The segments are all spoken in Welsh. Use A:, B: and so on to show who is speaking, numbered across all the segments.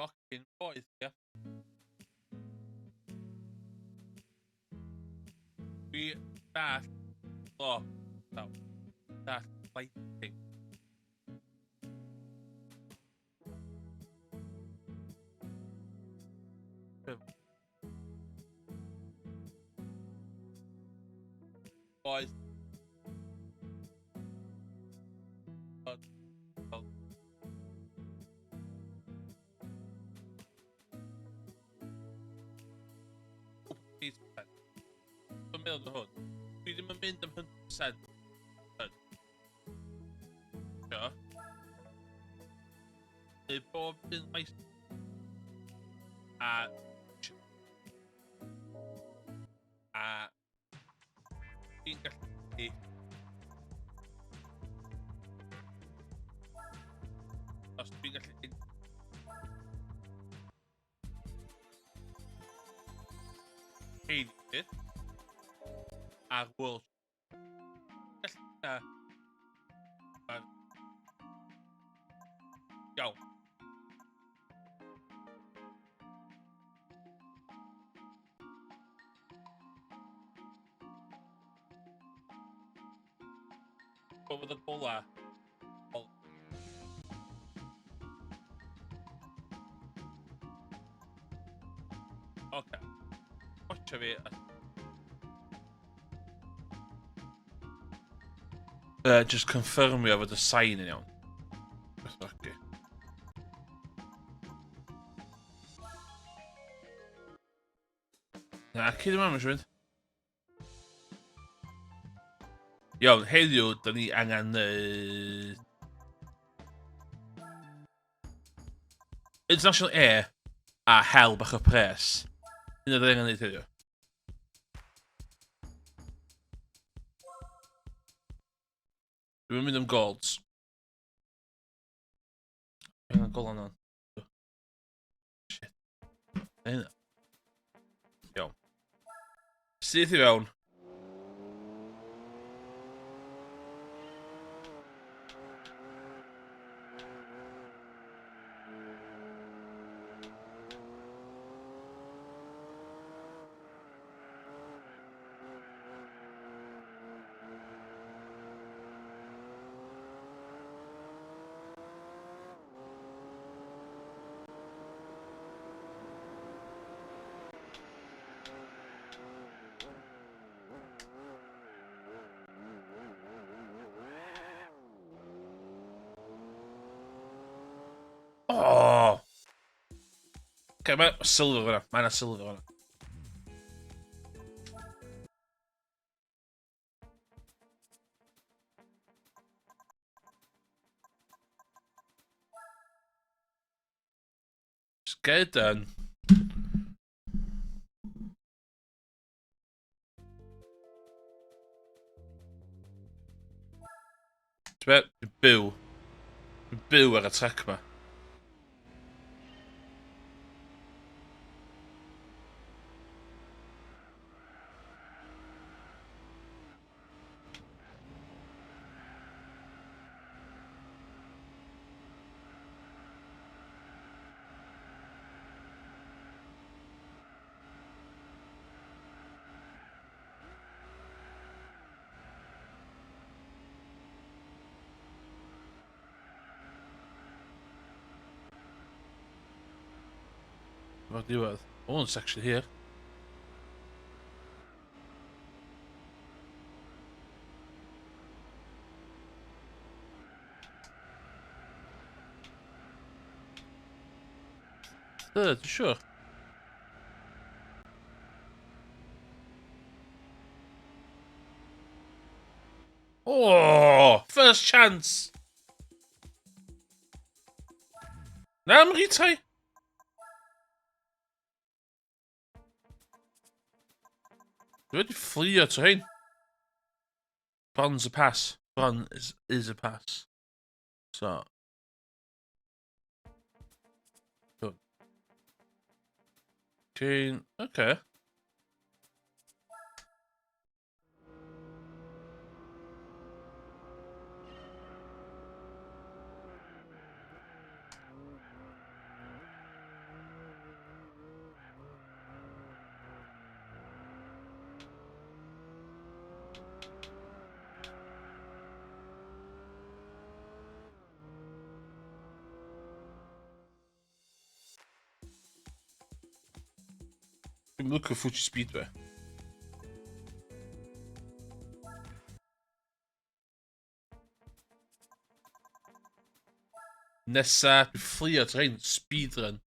A: Fucking boeth, ia. Dwi dall... O, daw. Dall lighting. Boeth. Dwi'n meddwl hwn. Dwi ddim yn mynd am 100%. Sure. Neu bob un maes... A... A... Dwi'n gallu... Os dwi'n gallu... Heini. A'r World. Gallu... Iawn. Be oedd y gola? Oce. Watcha fi. Just confirmio fod y sain yn iawn. Beth. Na, cyd yma, mae'n siŵr. Iawn, heddiw, da ni angen neud... International Air a hel bach o pres. Hynna da ni angen neud heddiw. Dwi'n mynd am golds. Dwi'n mynd golan on. Shit. Hynna. Iawn. Syth i fewn. Oh! Okay, mae silver fyna. Mae yna silver fyna. Just get it done. Ti'n be? Dwi'n byw. Dwi'n byw ar y track ma. O'r diwedd. O, yn section here. Third, sure. Oh, first chance. Na, am retry. Dwi wedi fflio to hyn. Bronze a pass. Bronze is a pass. So. Good. Okay. Okay. Dwi'n licio Fuji Speedway. Nesa, dwi'n fflio at rhain, speedrun.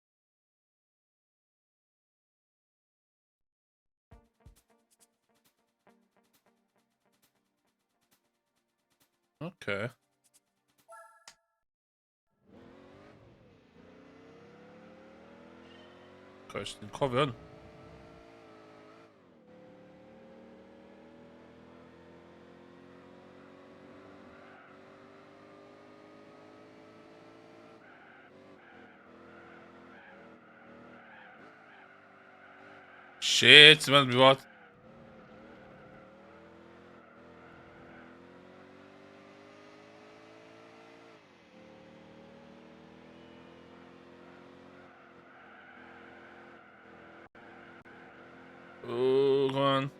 A: Okay. Cos dwi'n cofio hwn. Shit, mae'n mynd fod. Ooh, come on.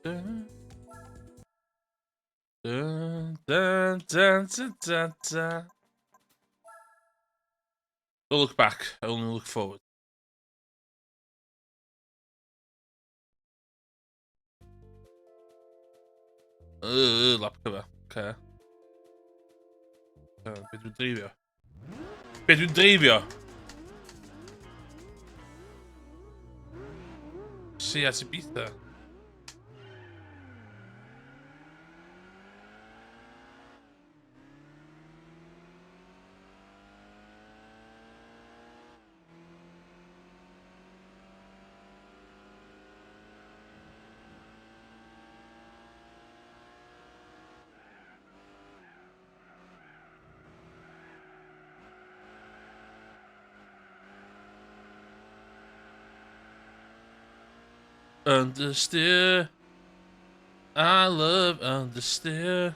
A: Dun, dun, dun, dun, dun, dun, dun. Don't look back, I only look forward. Lap cover. Okay. Be dwi'n dreifio? Be dwi'n dreifio? Seat Ibiza. Understeer. I love understeer.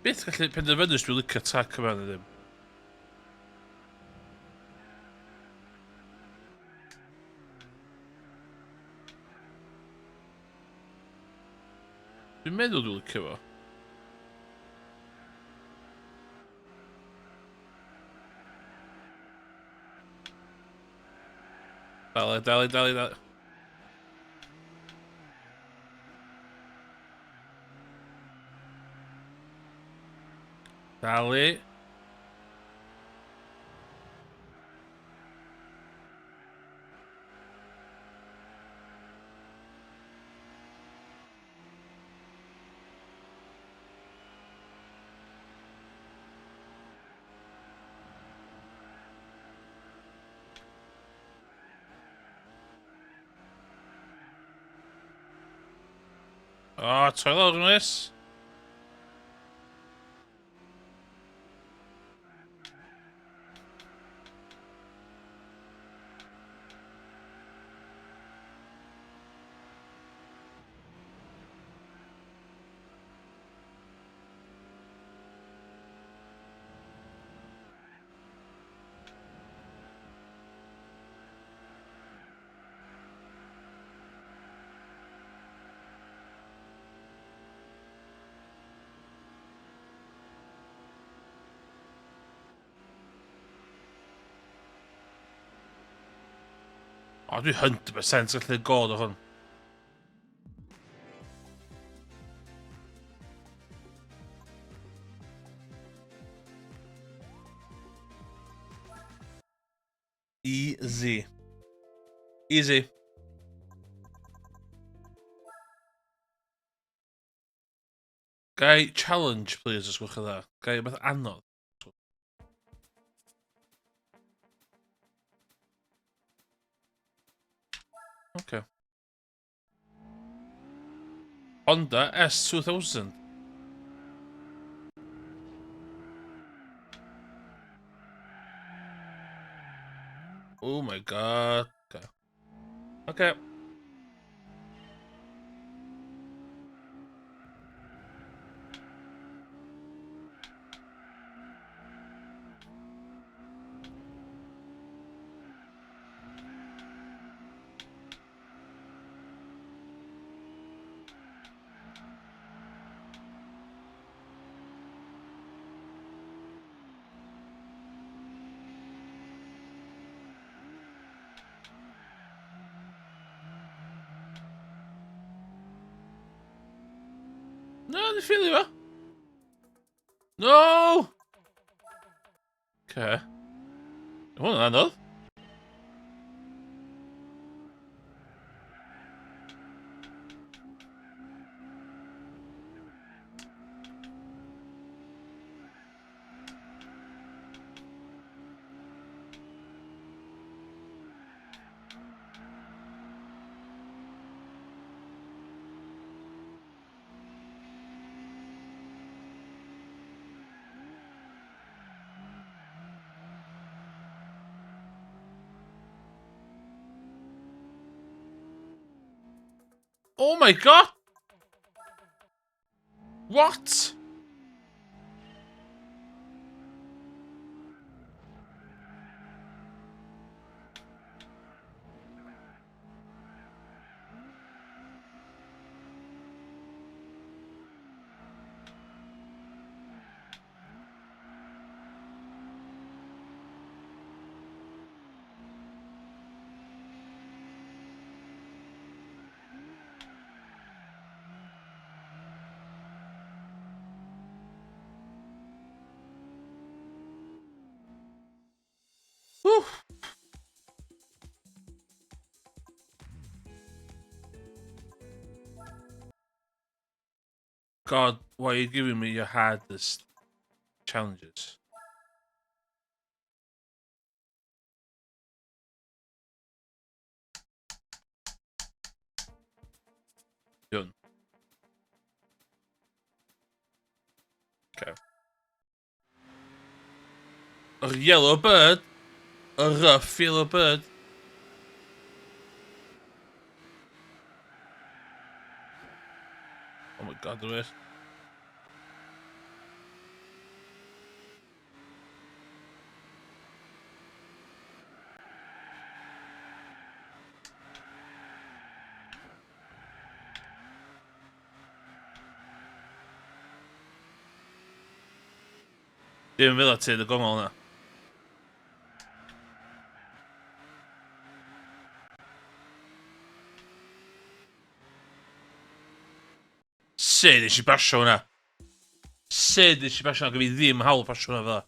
A: Byth gallu penderfynu os dwi'n licio trac yma neu ddim. Dwi'n meddwl dwi'n licio fo. Dale, dale, dale, dale. Dale. O, oh, troi lawr yn oes. O, dwi 100% gallu god o hwn. Easy. Easy. Gai challenge, please, os gwelwch yn dda. Gai rhywbeth anodd. Okay. Honda S2000. Oh my god. Okay. Okay. Na, ni ffili fo. No! Okay. Hwn yn anodd. Oh my god! What? Whew. God, why are you giving me your hardest challenges? Done. Okay. A yellow bird. A rough yellow bird. Oh my god, the worst. Dim fel ti yn y gongol na. Sut nes i basio hwnna? Sut nes i basio hwnna? Gyda fi ddim hawl pasio hwnna fel.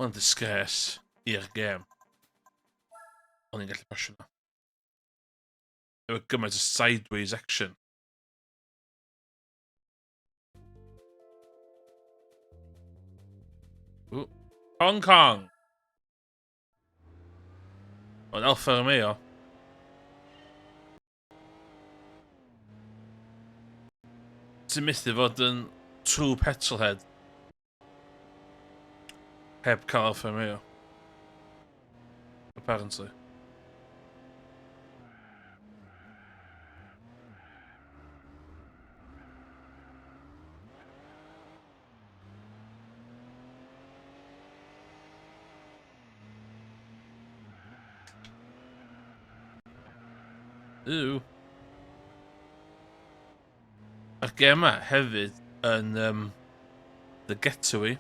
A: Mae'n disgrace i'r gêm. O'n i'n gallu pasio hwnna. Efo gymaint o sideways action. Ooh. Hong Kong! O'n Alfa Romeo. Ti'n methu fod yn true petrolhead heb cael Alfa Romeo. Apparently. Ew. A'r gem yma hefyd yn The Getaway.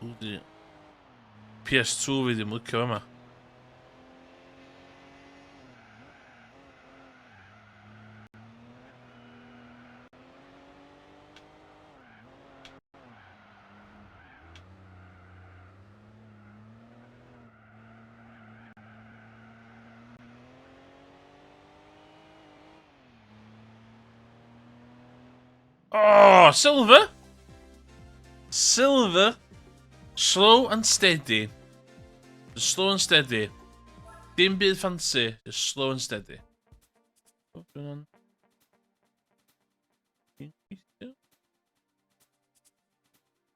A: Wdi. PS2 fi ddim licio yma. Oh, silver! Silver! Slow and steady. Slow and steady. Dim byd fancy, just slow and steady. Oh,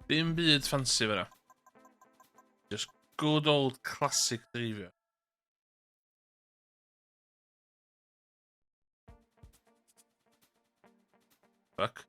A: Dim byd fancy fyna. Just good old classic dreifio. Fuck.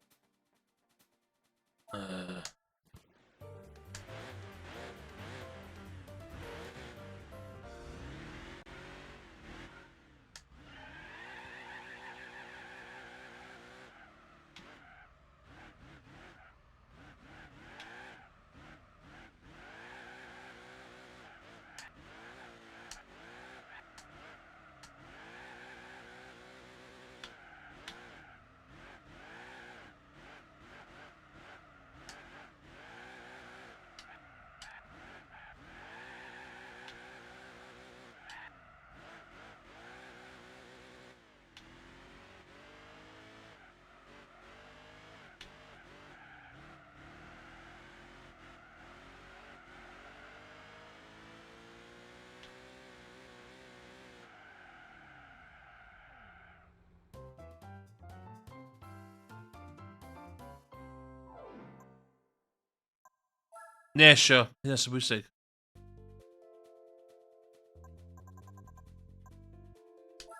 A: Nesio, hynna sy'n bwysig.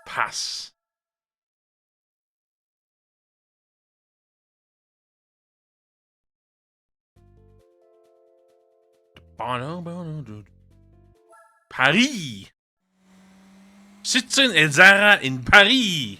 A: Pass. Paris! Sitzen et Zara in Paris!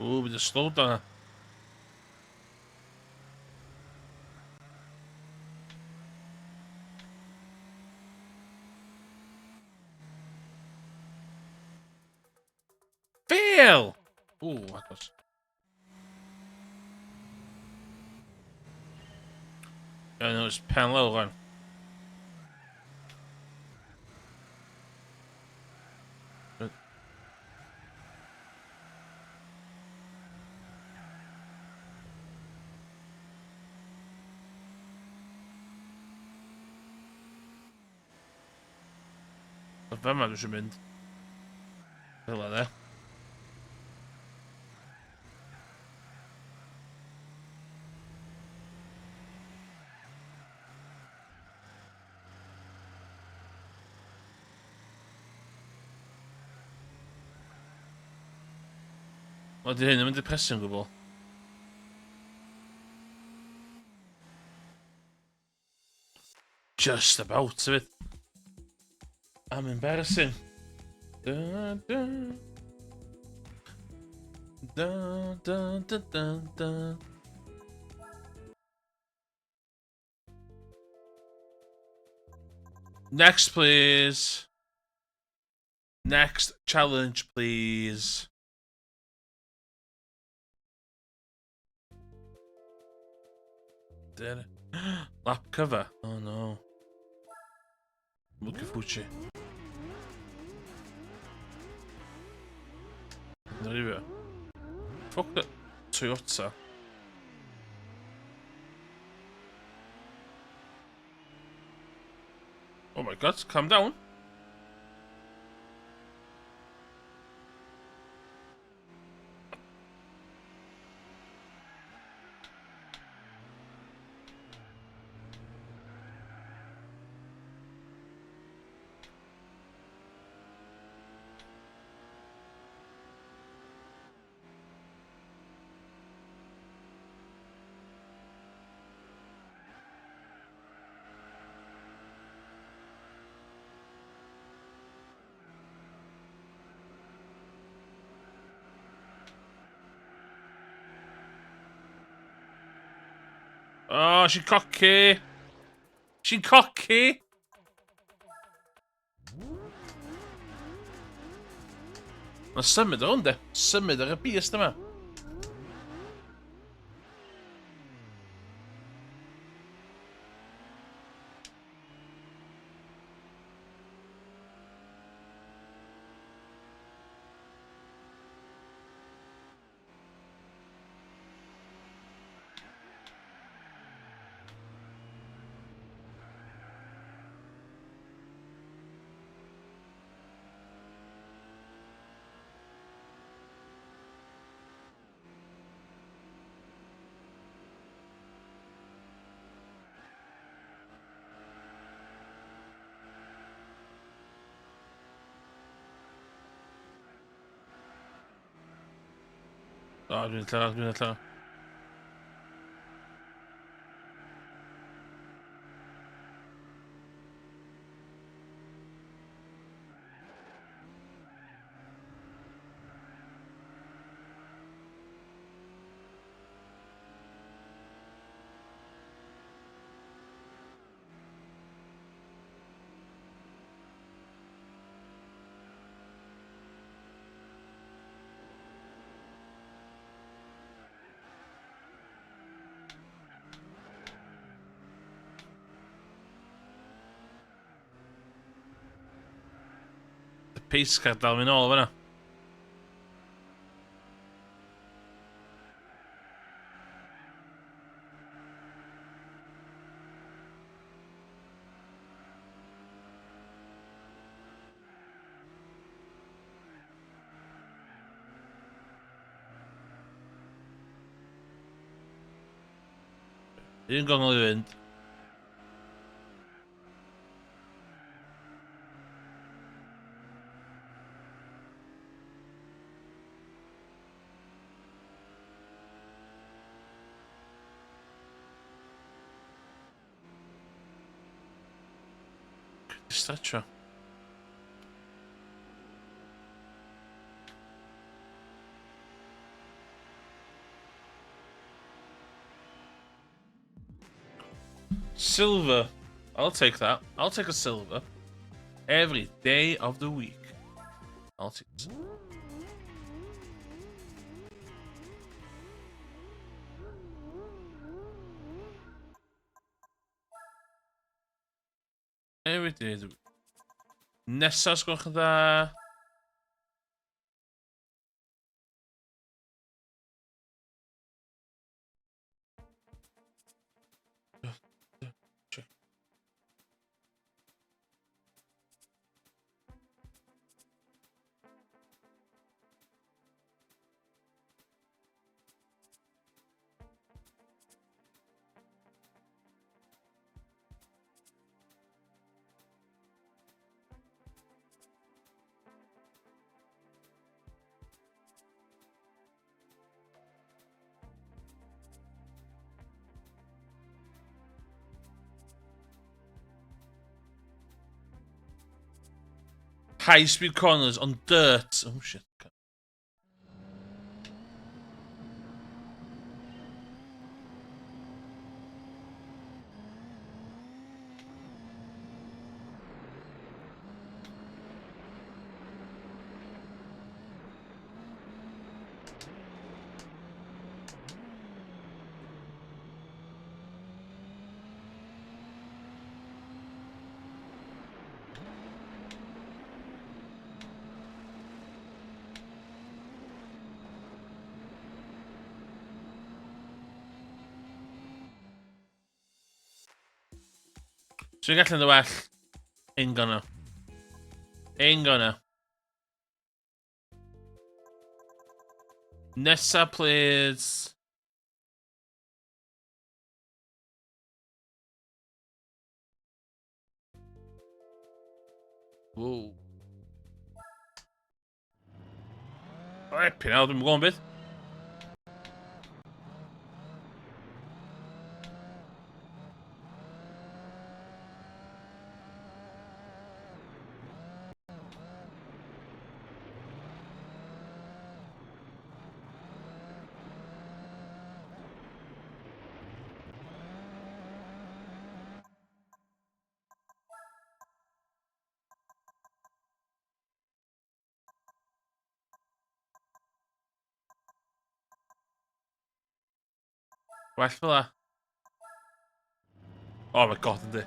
A: Ooh, bydd y slow down. Fail! Ooh, agos. Iawn, oes pen lawr rwan. Fe ma dwi eisiau mynd. Fel yna. Wel, di hyn yn mynd depressing gwbl. Just about, hefyd. I'm embarrassing. Da, da. Da, da, da, da, da. Next, please. Next challenge, please. Dere. Lap cover. Oh no. Mukifuchi. Nrifio. Fuck the Toyota. Oh my god, calm down. Oh, she'n cocky! She'n cocky! Mae'n symud o hwn, de. Symud ar y beast yma. O, dwi'n llaw, dwi'n llaw. Pace car dal mynd nôl fan'na. Un gongl i fynd. Stretcho. Silver. I'll take that. I'll take a silver. Every day of the week. I'll take silver. Every day of the week. Nesa, os gwelwch yn dda. High speed corners on dirt. Oh shit. So fi'n gallu yn well. Ain't gonna. Ain't gonna. Nesa, please. Whoa. Flipping hell, dwi'm yn gwybod beth. Well fel 'a. Oh my god, yndi.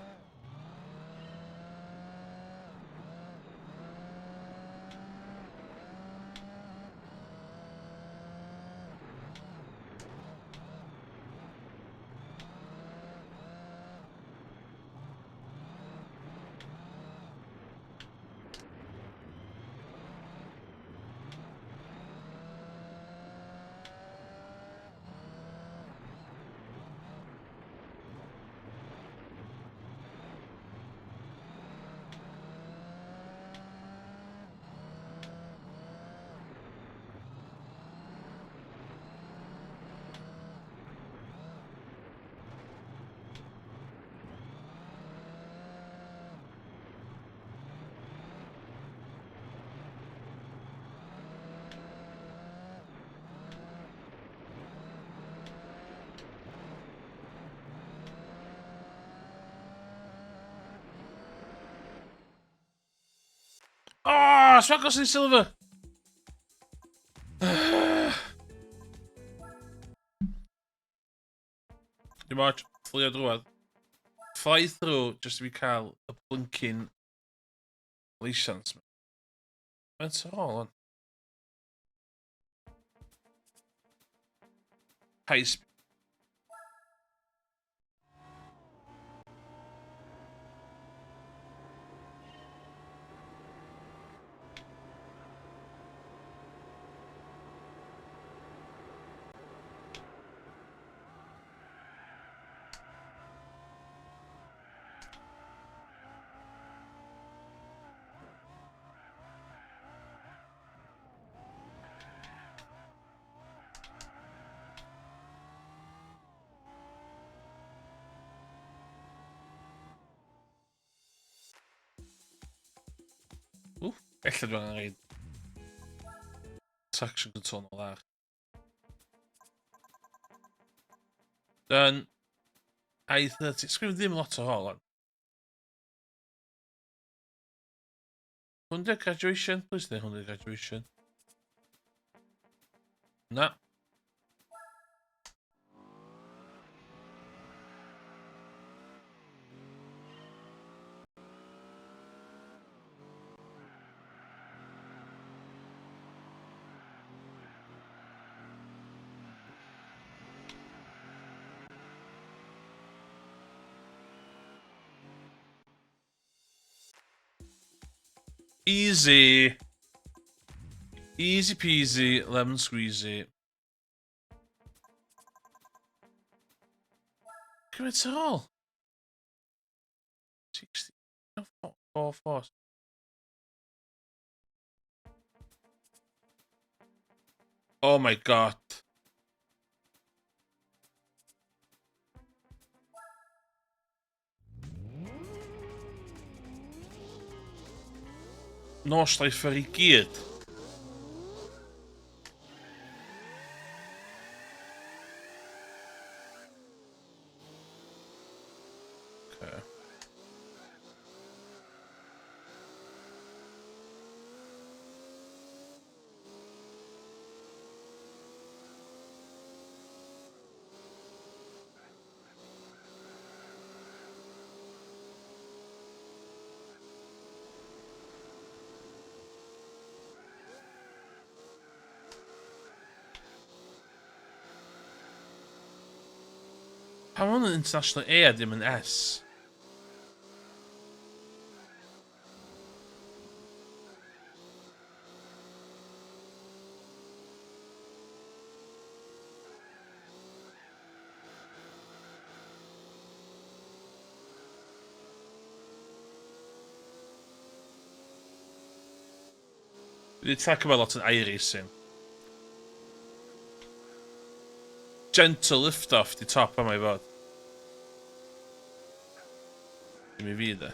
A: Oh, Swagos yn silver! Dim ots, fflio drwodd. Fly through just i fi cael y blinking licence. Faint ar ôl on? High speed. Ww, ella dwi'n angen rhaid traction control nôl ar. Done. I-30. Sgwyd ddim lot o hol on. Hwn di'r graduation? Please dweud hwn di'r graduation. Na. Easy. Easy peasy, lemon squeezy. Cymaint ar ôl. 60, 4, 4, 4. Oh my god. Nordschleifer i gyd. Okay. Pam ma' hwn yn International A a ddim yn S? Dwi wedi tracio fo lot yn iRacing. Gentle lift off di top yma i fod. Dim i fi de.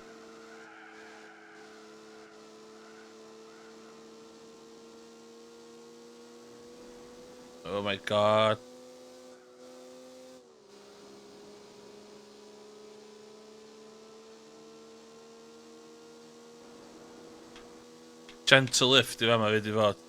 A: Oh my god. Gentle lift i fama fyd i fod.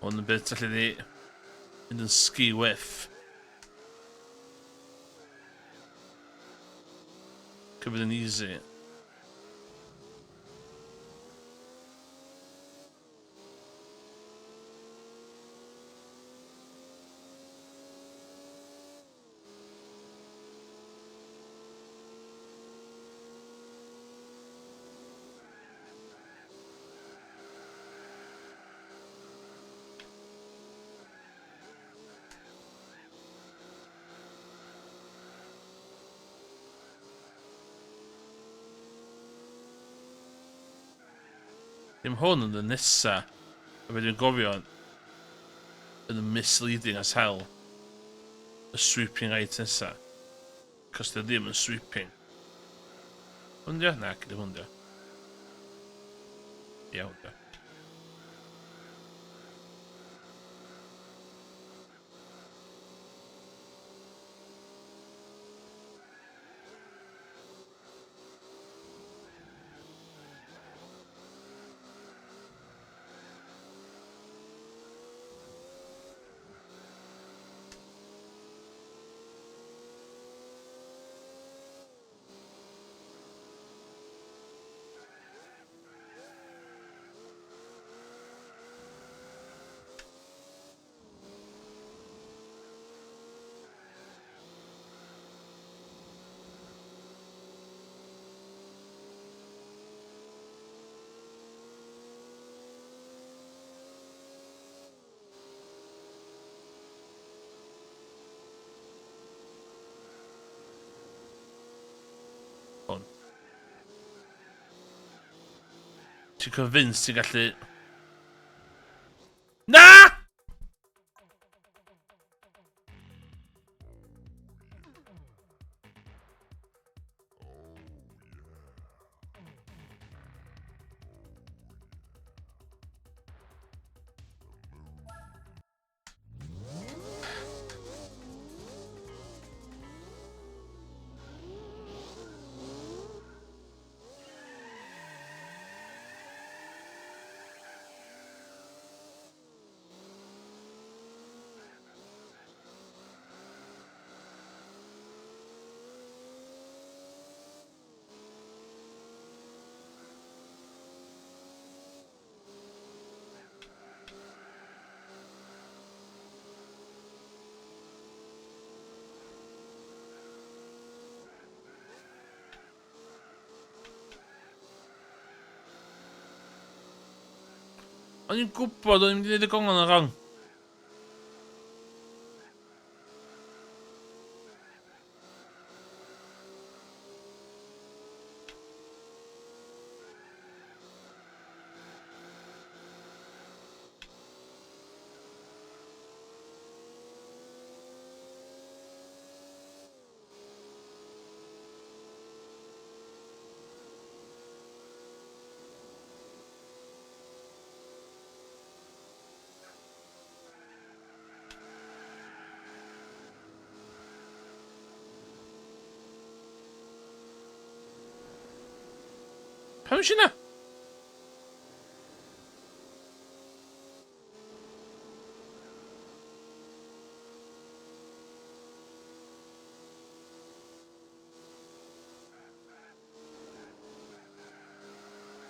A: Hwn yn bit allu ni mynd yn ski whiff. Cymryd yn easy. Dim hwn yn y nesa. A fe dwi'n gofio yn misleading as hell. Y sweeping right nesa. Cos dy ddim yn sweeping. Hwn dio? Na, gyda hwn dio. Ie, hwn dio. Hwn. Ti'n convinced ti'n gallu... Na! O'n i'n gwybod o'n i'n mynd i wneud y gongol yn wrong. Pam eisiau yna?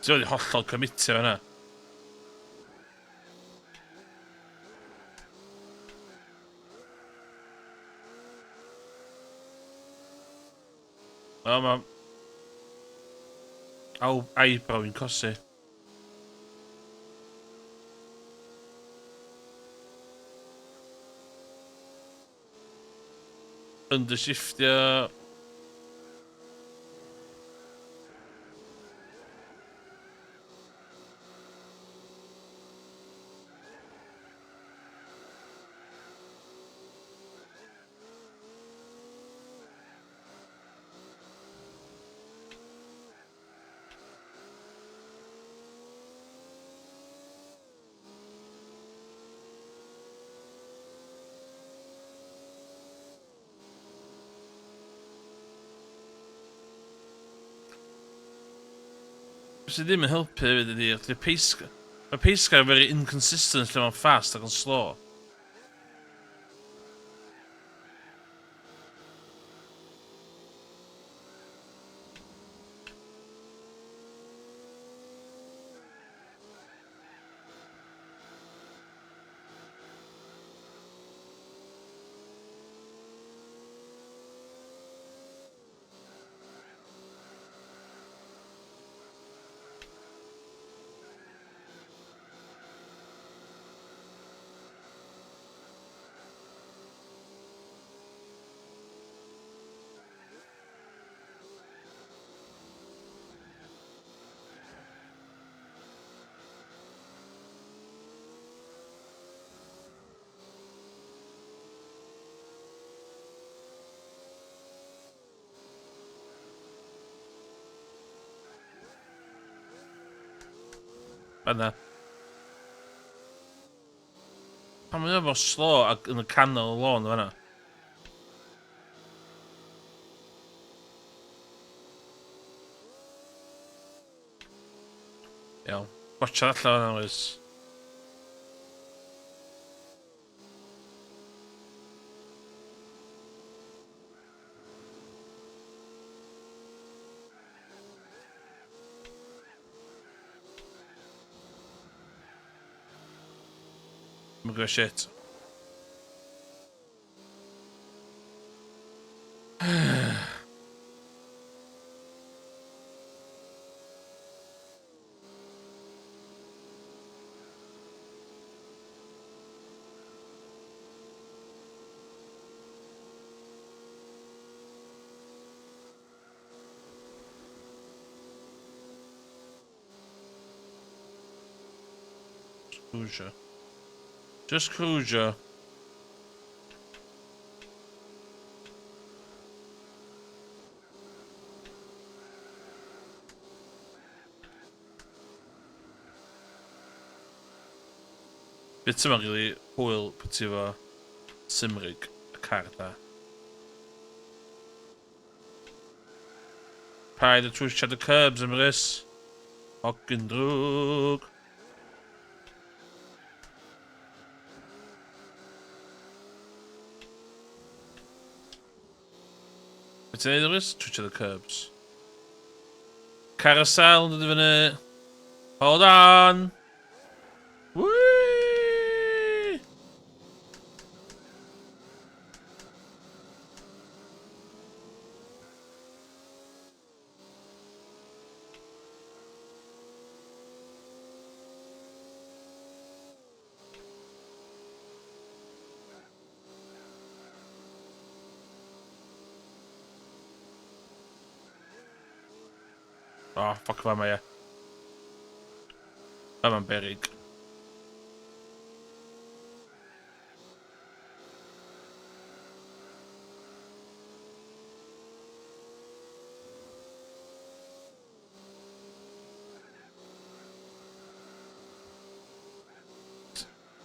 A: Ti wedi hollol commitio fan'na. O, mae... Aw, eyebrow i'n cosi. Undershiftio. Be sydd ddim yn helpu hefyd ydi, ydy'r pace... Mae pace car very inconsistent lle mae'n fast ac yn slow. Fanna. Pam mae o mor slo ac yn y canol y lôn fanna? Iawn. Watcha allan fanna, oes. Mae'n gwneud shit. Cruiser. Just cruiser. Bit yma'n rili hwyl pwy ti efo Symrig y car da. Paid y trwsiad y curbs, Emrys. Hogyn drwg. Be ti'n neud, Emrys? Trwsiad y curbs. Carousel yn dod i fyny. Hold on! Whee! Oh, ffuck fama, ie. Fama'n berig.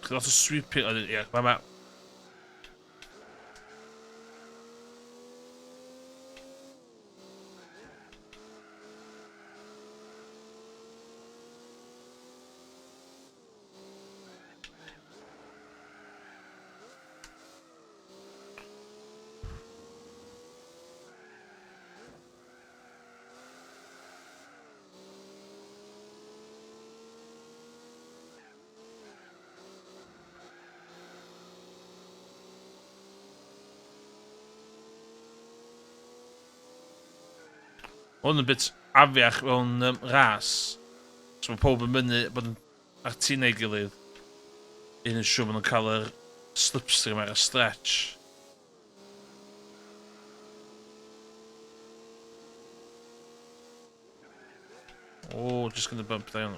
A: Lot o sweeping, ie, fama. Hwn yn bit afiach mewn um, ras. So mae pob yn mynnu bod yn ar tîn ei gilydd. Un yn siŵr bod nhw'n cael yr slipstream ar y stretch. Oh, just gonna bump down.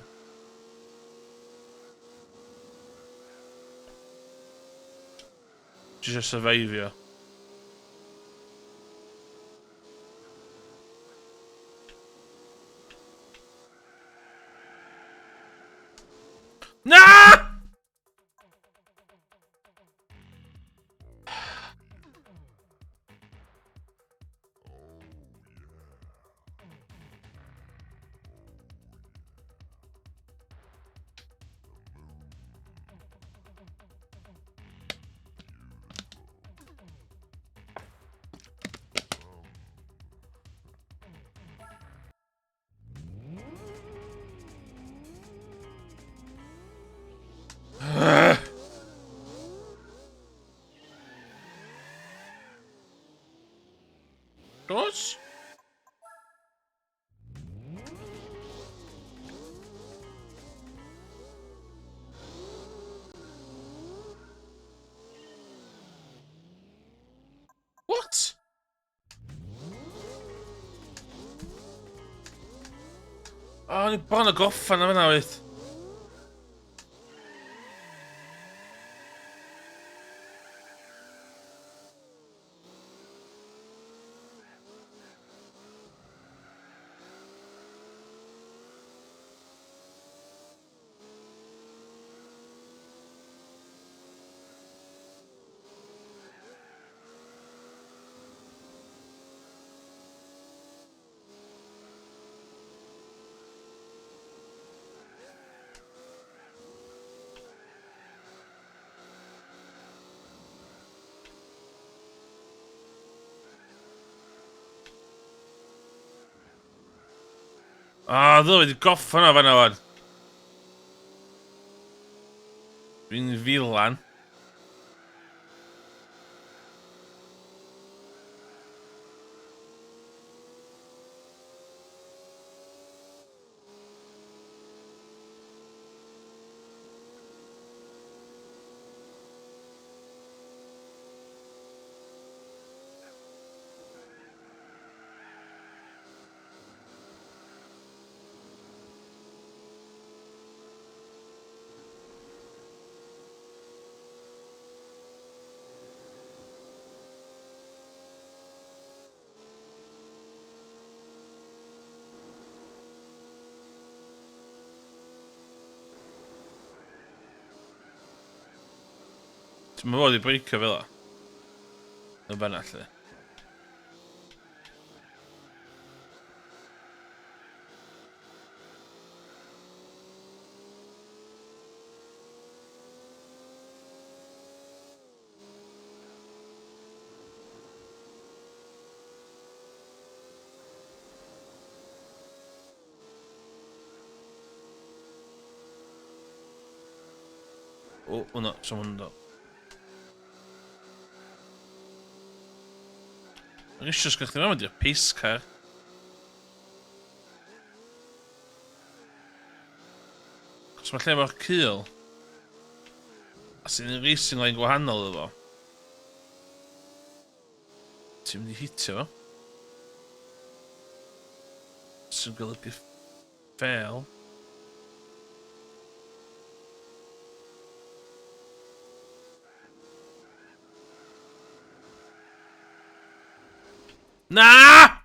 A: Just survivio. Na! Dos? What? O, oh, ni bron o gorffan am yna, wyth. Ah, ddylai wedi goffa na fanna wan. Dwi'n filan. Ti'n fod i breicio fel o? Yn fanna lle. O, hwnna, so hwnna'n dod. Mae'n eisiau sgwch chdi mewn i'r pace car. Cos mae lle mor cul. A sy'n un racing line gwahanol iddo fo. Ti'n mynd i hitio fo. Sy'n golygu fail. Na!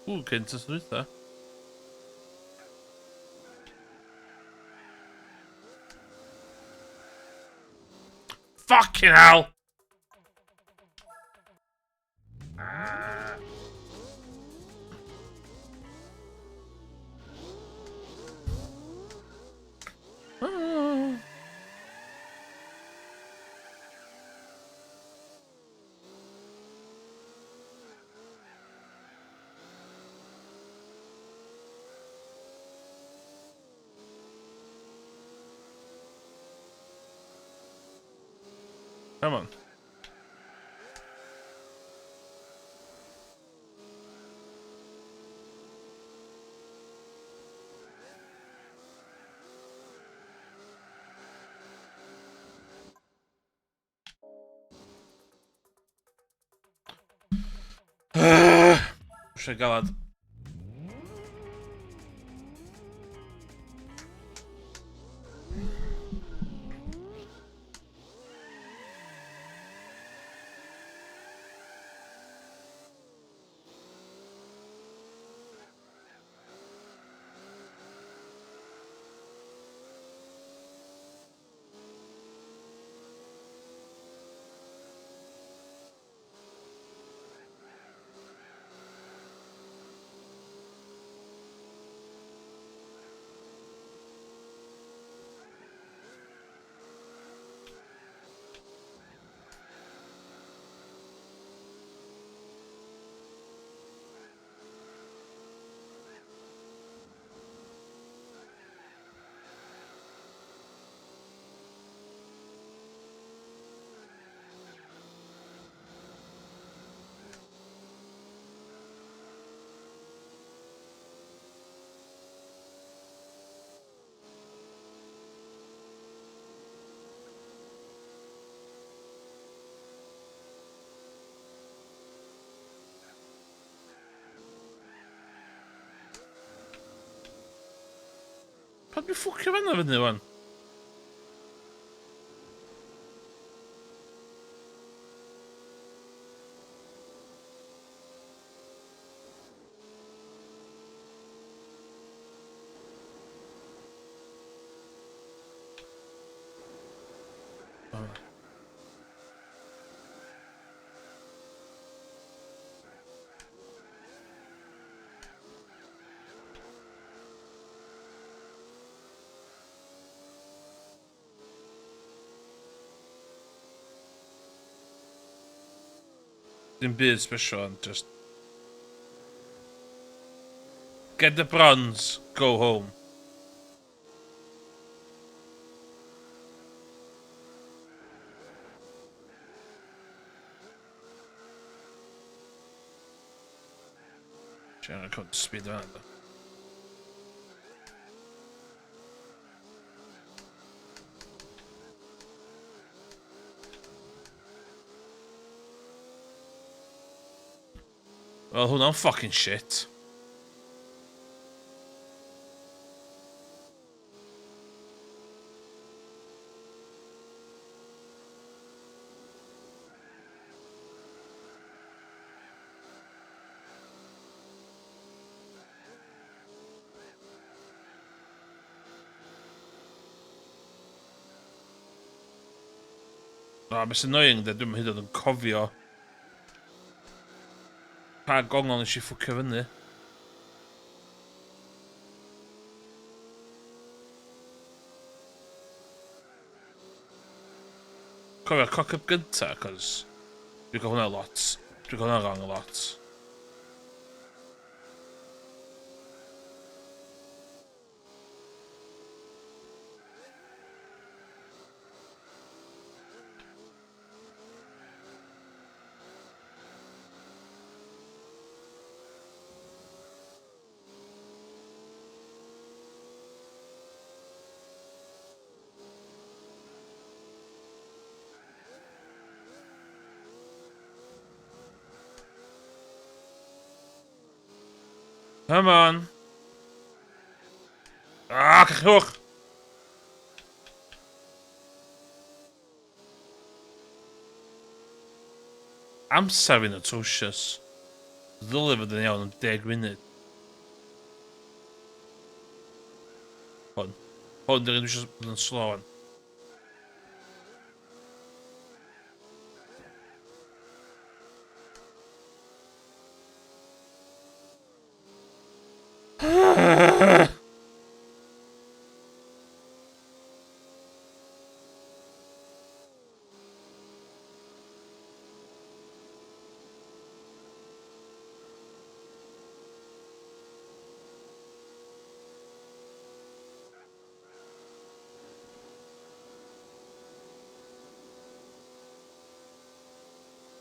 A: Ww, cynt ys dwytha. Fucking hell! Come on. Eisiau galad. Pan dwi'n ffwcio fanna fyny wan? Dim byd special, ond just... Get the bronze, go home. Siarad cod speed fan. Wel, hwnna'n fucking shit. Na, beth sy'n annoying, de, dwi'm hyd yn oed yn cofio pa gongol nes i ffwcio fyny. Cofio'r cock-up gynta, cos dwi'n cael hwnna lot. Dwi'n cael hwnna wrong a lot. Come on. Ah, cachwch! Amser fi'n atrocious. Ddylai fod yn iawn am 10 munud. Hwn. Hwn, dwi'n eisiau bod yn slow on.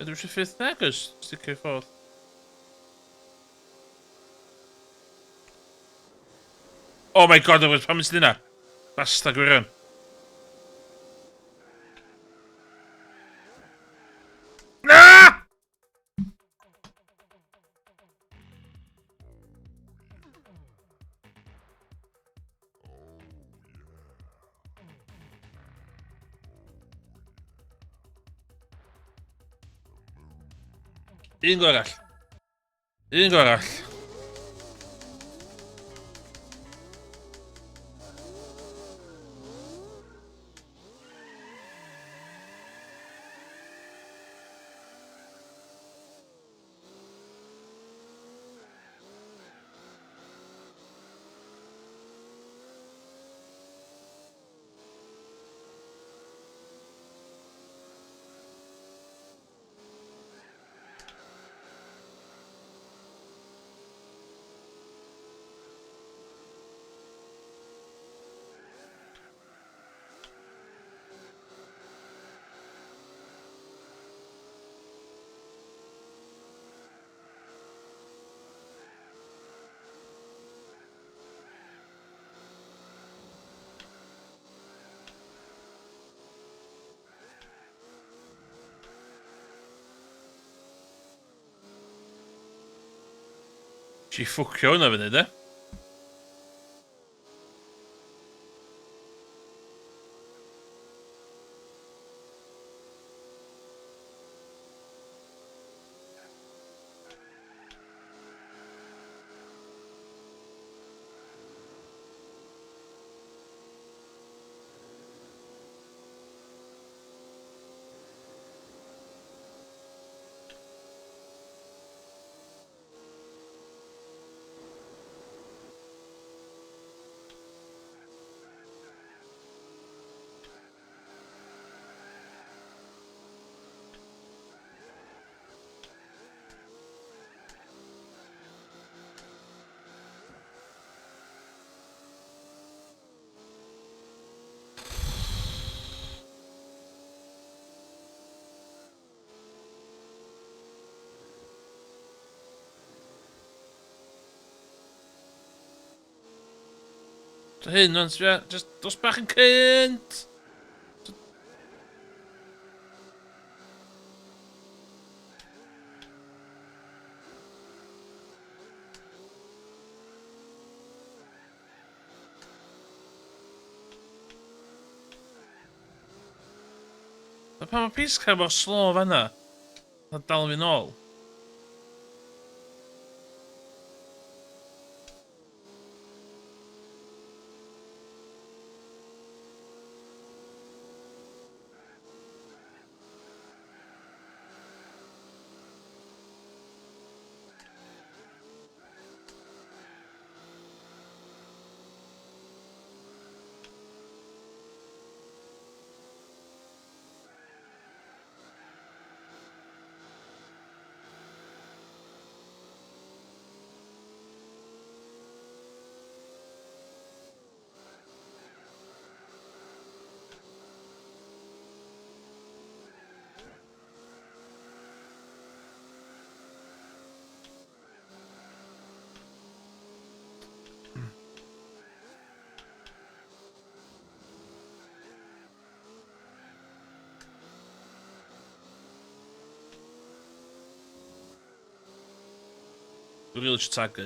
A: Ydw eisiau fifth nag oes? Sticio i ffwrdd. Oh my god, oedd pam ysdi yna? Bastard gwirion. Na! Un go arall. Un go arall. Nes i ffwcio hwnna fyny, de. Hyn, ond, just dos bach yn cynt! A pan mae pace car mor slow fanna, mae'n dal fi nôl. Dwi'n rili eisiau tagu.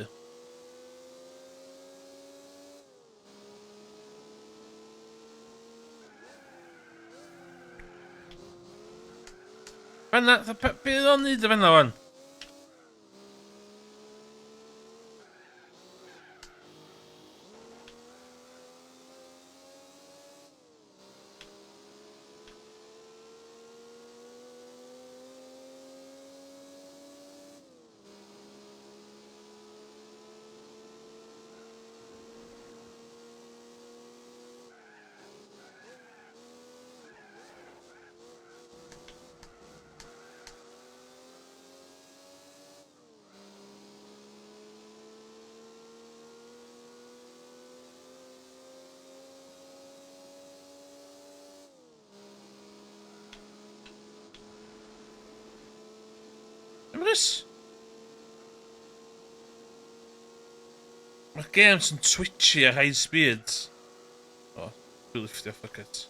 A: Fanna, be oedd o'n neud y fanna wan? Emrys! Mae'r games yn twitchy ar high speed. O, oh, dwi'n liftio, fuck it.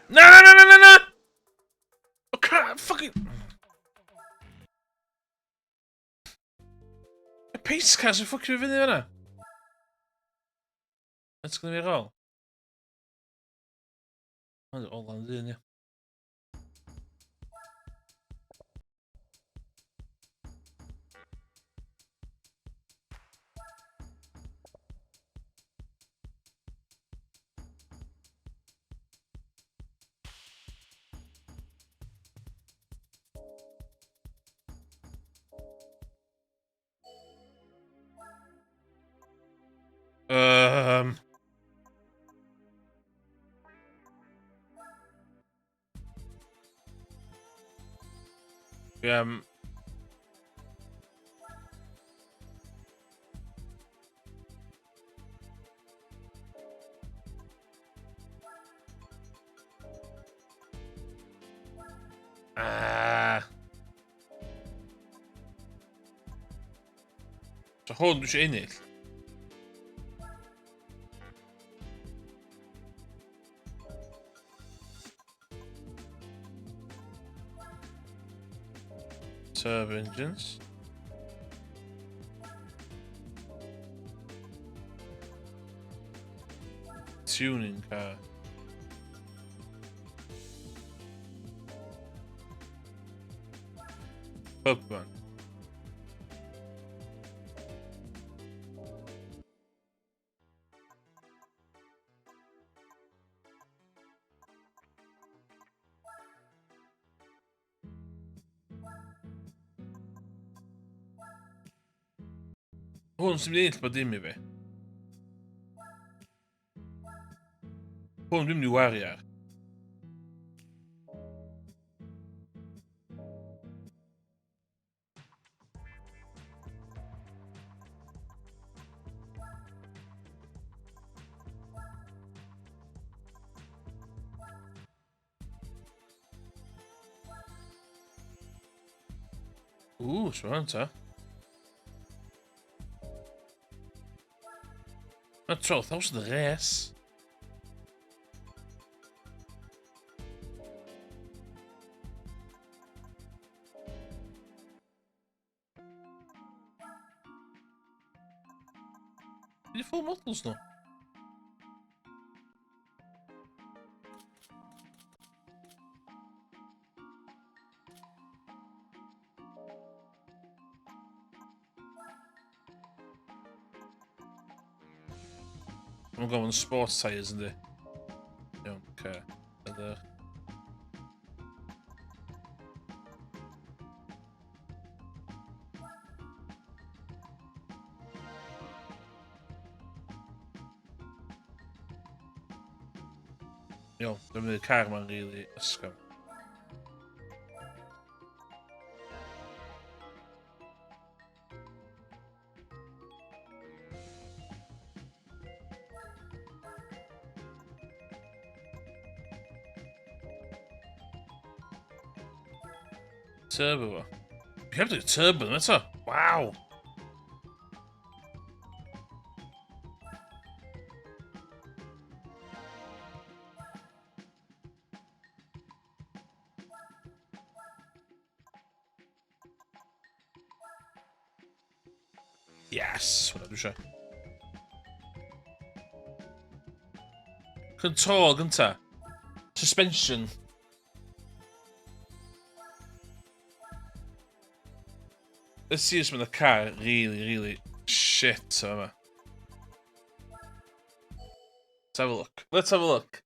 A: Na, na, na, na, na, na! Oh, crap, fucking... Y pace car sy'n ffwcio fi fyny fan'na. Let's go fi rôl. Mae'n ola'n ddyn, ie. Ah. So hwn dwi eisiau ennill. Turbo engines. Tuning car. Pubman. Hwn sy'n mynd i ennill bod dim i fi. Hwn dwi'n mynd i wario ar. Ww, so hwn ta. Mae 12,000 y res. Ydy full models nhw? Mae'n gofyn sports tyres yndi? Iawn, oce. Ydych. Iawn, dwi'n mynd i'r car ma'n rili ysgafn. Turbo fo. Fi heb dweud turbo ddim eto. Waw! Yes! Hwna dwi eisiau. Control gynta. Suspension. Let's see os mae'n y car really, really shit yma. Let's have a look. Let's have a look.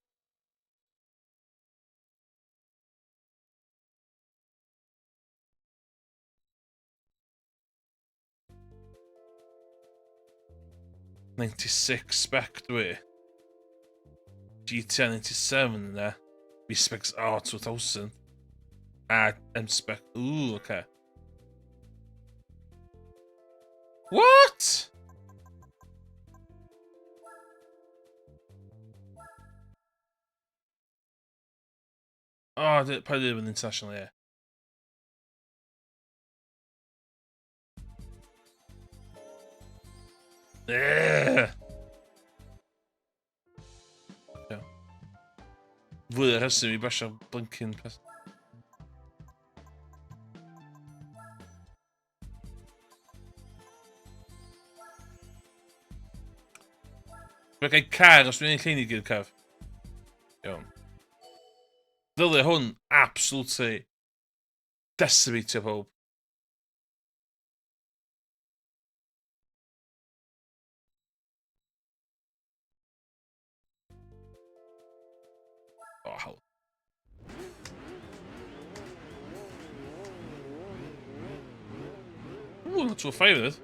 A: 96 spec dwi. GTA 97 yna. V-Specs, oh, 2000. A M-Spec, ooh, okay. What? Oh, paid ddim yn international, ie. Yeah. Yeah. Fwy o rheswm i basio blinking peth. Dwi'n gael car os dwi'n ennill hyn i gyd, caf. Iawn. Ddylia hwn absolutely decimatio pob. Oh, hell. Ooh, not 205 hefyd.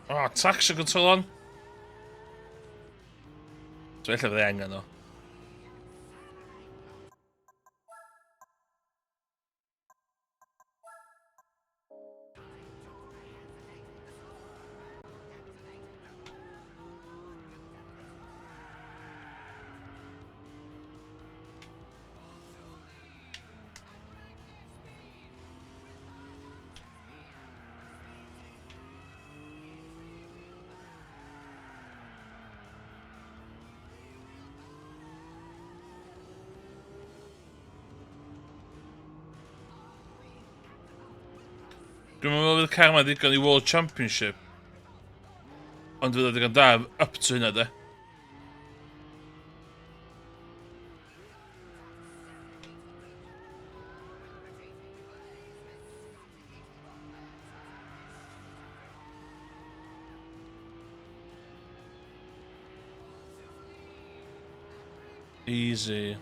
A: Oh, traction control on. So ella fydde angen o. Dwi'n meddwl fydd y car yma ddigon i World Championship. Ond fydd o ddigon da up to hynna de. Easy.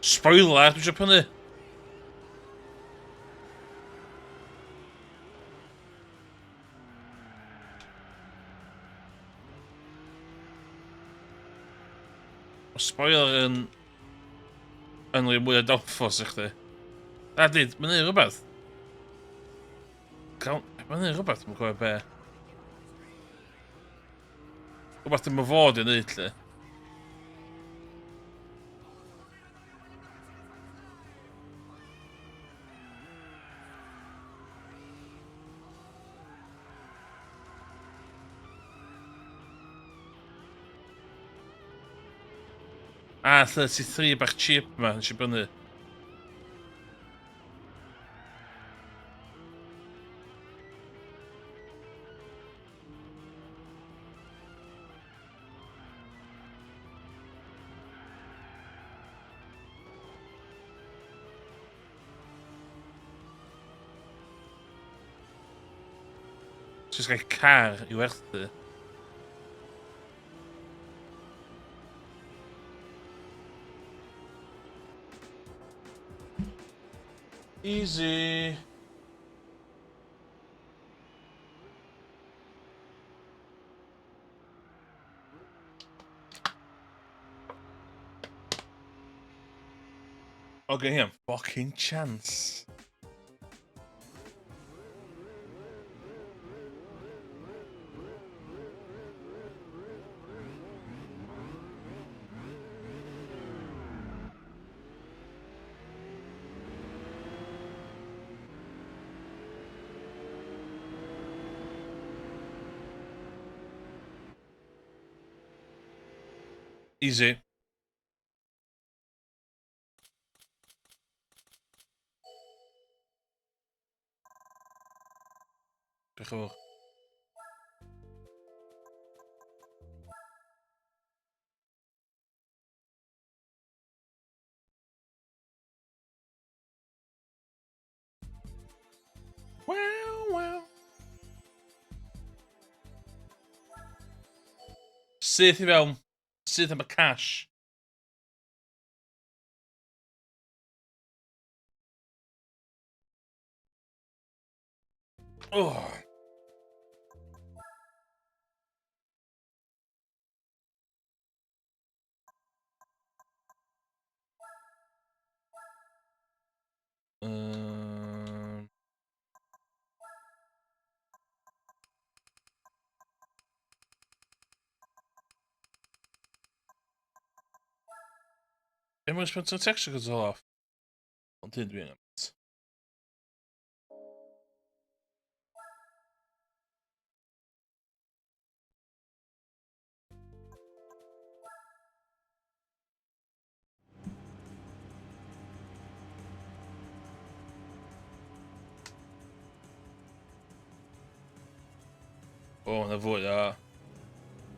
A: Spoiler, dwi eisiau prynu. Mae spoiler yn yn rhoi mwy o downforce i chdi. Na dyd, mae'n neud rhywbeth. Mae'n neud rhywbeth, mae'n cofio be. Rhywbeth ddim yn fod i neud, lle. A 33 bach cheap ma, nes i brynu. Jyst gael car i werthu. Easy. Okay, hynna'n fucking chance. Easy. Diolch yn fawr. Wow, wow. Syth i fewn. Syth am y cash. Oh. Be mae'n spent texture control off? Ond hyn dwi'n am. O, yna fwy o...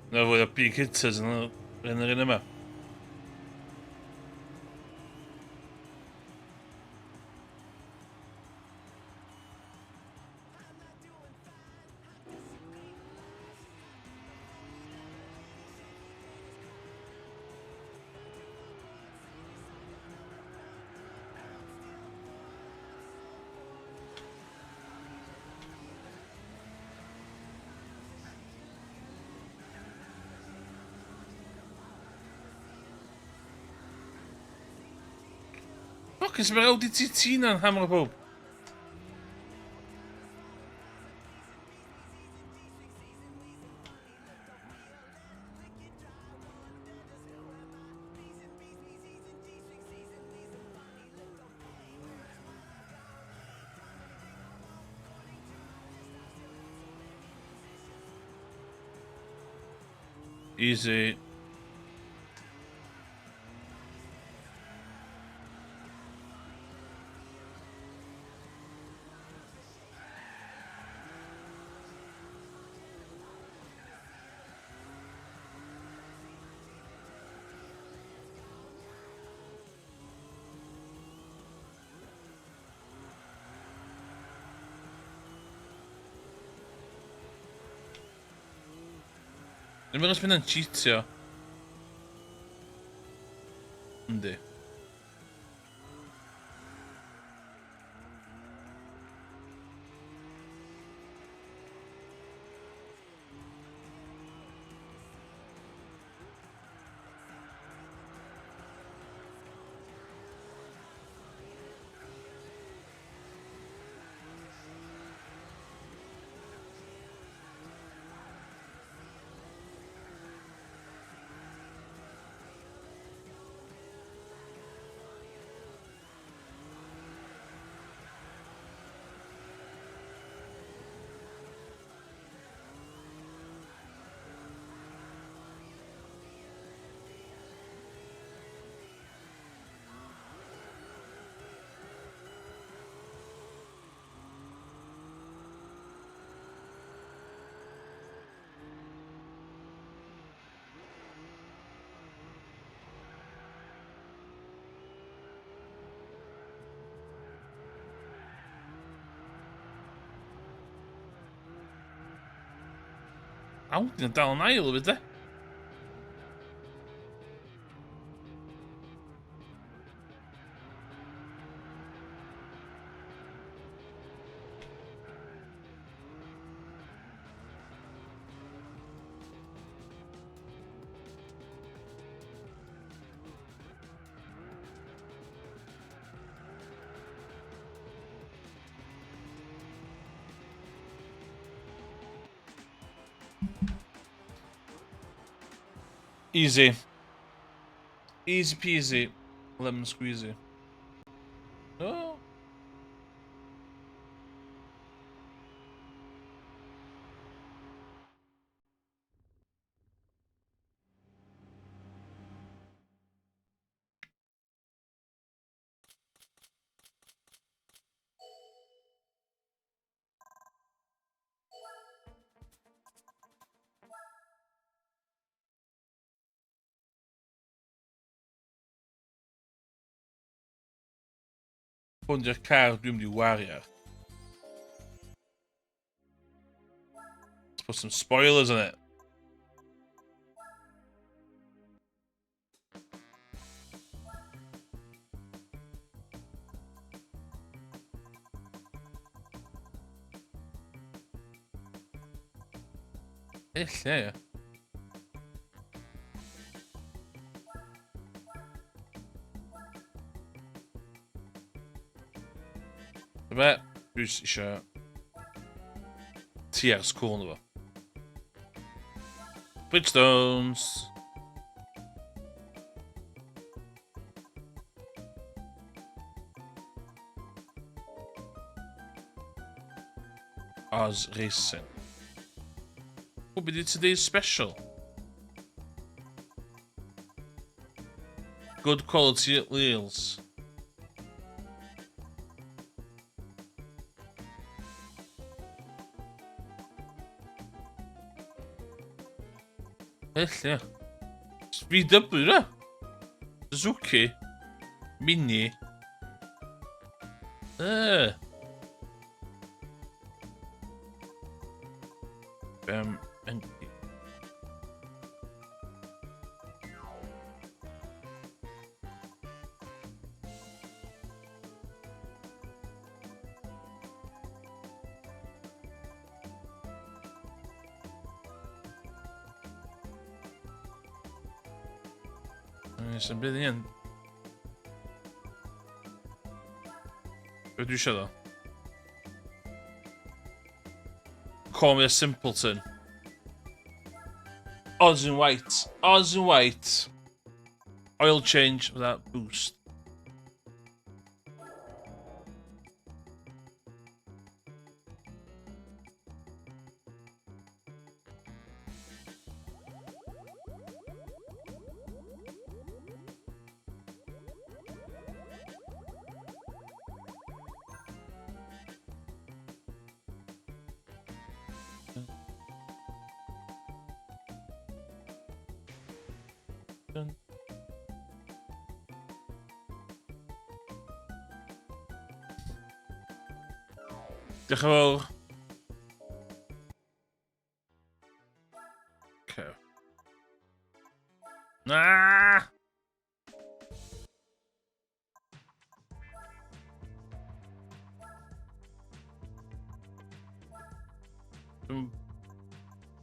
A: Yna fwy o big hitters yn yr un yma. Ffocin sy'n meddwl Audi TT na'n hamro pob. Easy. Dwi'n meddwl os yn cheatio. Yndi. Audi yn dal yn ail fyd, de. Easy. Easy peasy. Lemon squeezy. Oh. Hwn di'r car dwi'n mynd i wario. Let's put some spoilers on it. Ella, ie. Be? Dwi eisiau TS cool ynddo fo. Bridgestones. Oz Racing. What be today's special? Good quality wheels. Ell, ie. VW, na? Suzuki. Mini. Sy'n byd yn. Be dwi eisiau ddo? Call me a simpleton. Oz in white. Oz in white. Oil change without boost. Dun. Diolch yn fawr. Okay. Na! Dwi'n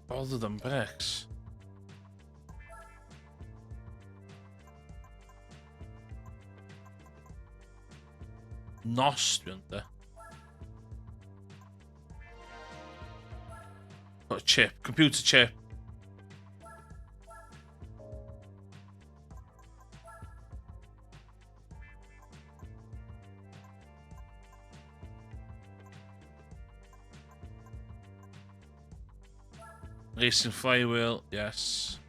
A: bothered am breaks. Nos dwi'n de. Got a chip, computer chip. Racing flywheel, yes.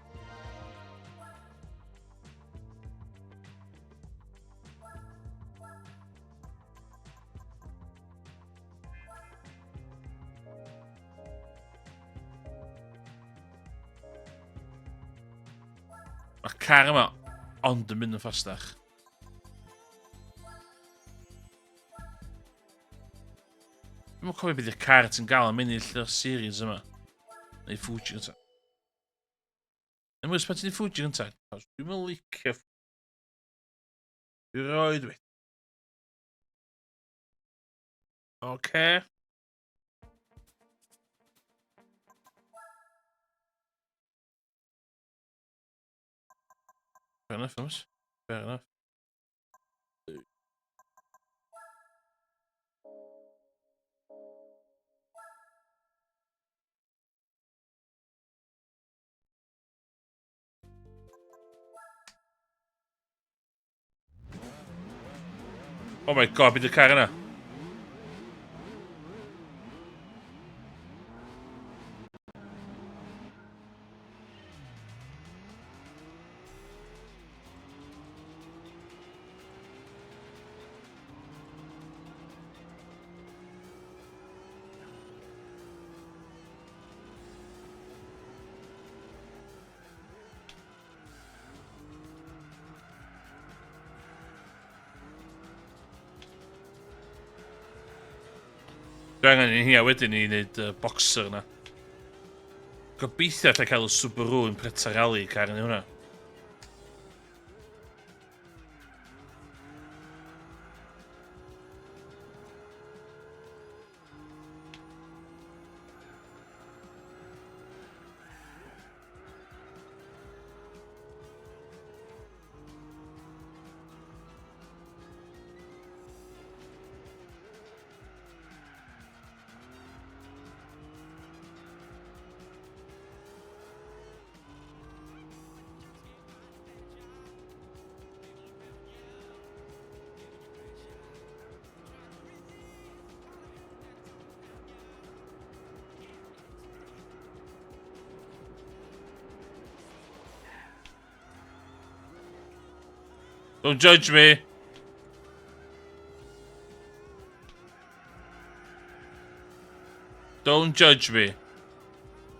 A: Mae'r car yma ond yn mynd yn ffastach. Dwi'n cofio beth yw'r car ti'n gael am ennill yr series yma. Neu Fuji. Ymwys pan ti'n Fuji gyntaf? Dwi'n mynd licio Dwi roed wedi. Oce. Fair enough, Thomas. Fair enough. Oh my god, beth y car yna? Dwi angen i hynna wedyn i wneud uh, boxer yna. Gobeithio allai cael y Subaru yn Preta Rally car yn hwnna. Don't judge me. Don't judge me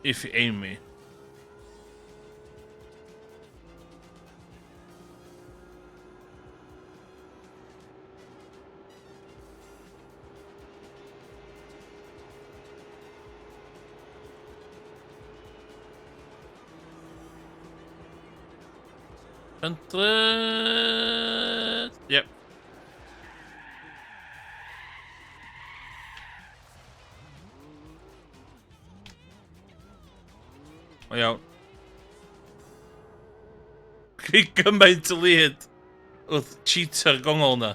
A: if you aim me. Hundred. Yep. O iawn. Gymaint o lead. Wrth cheater gongol na.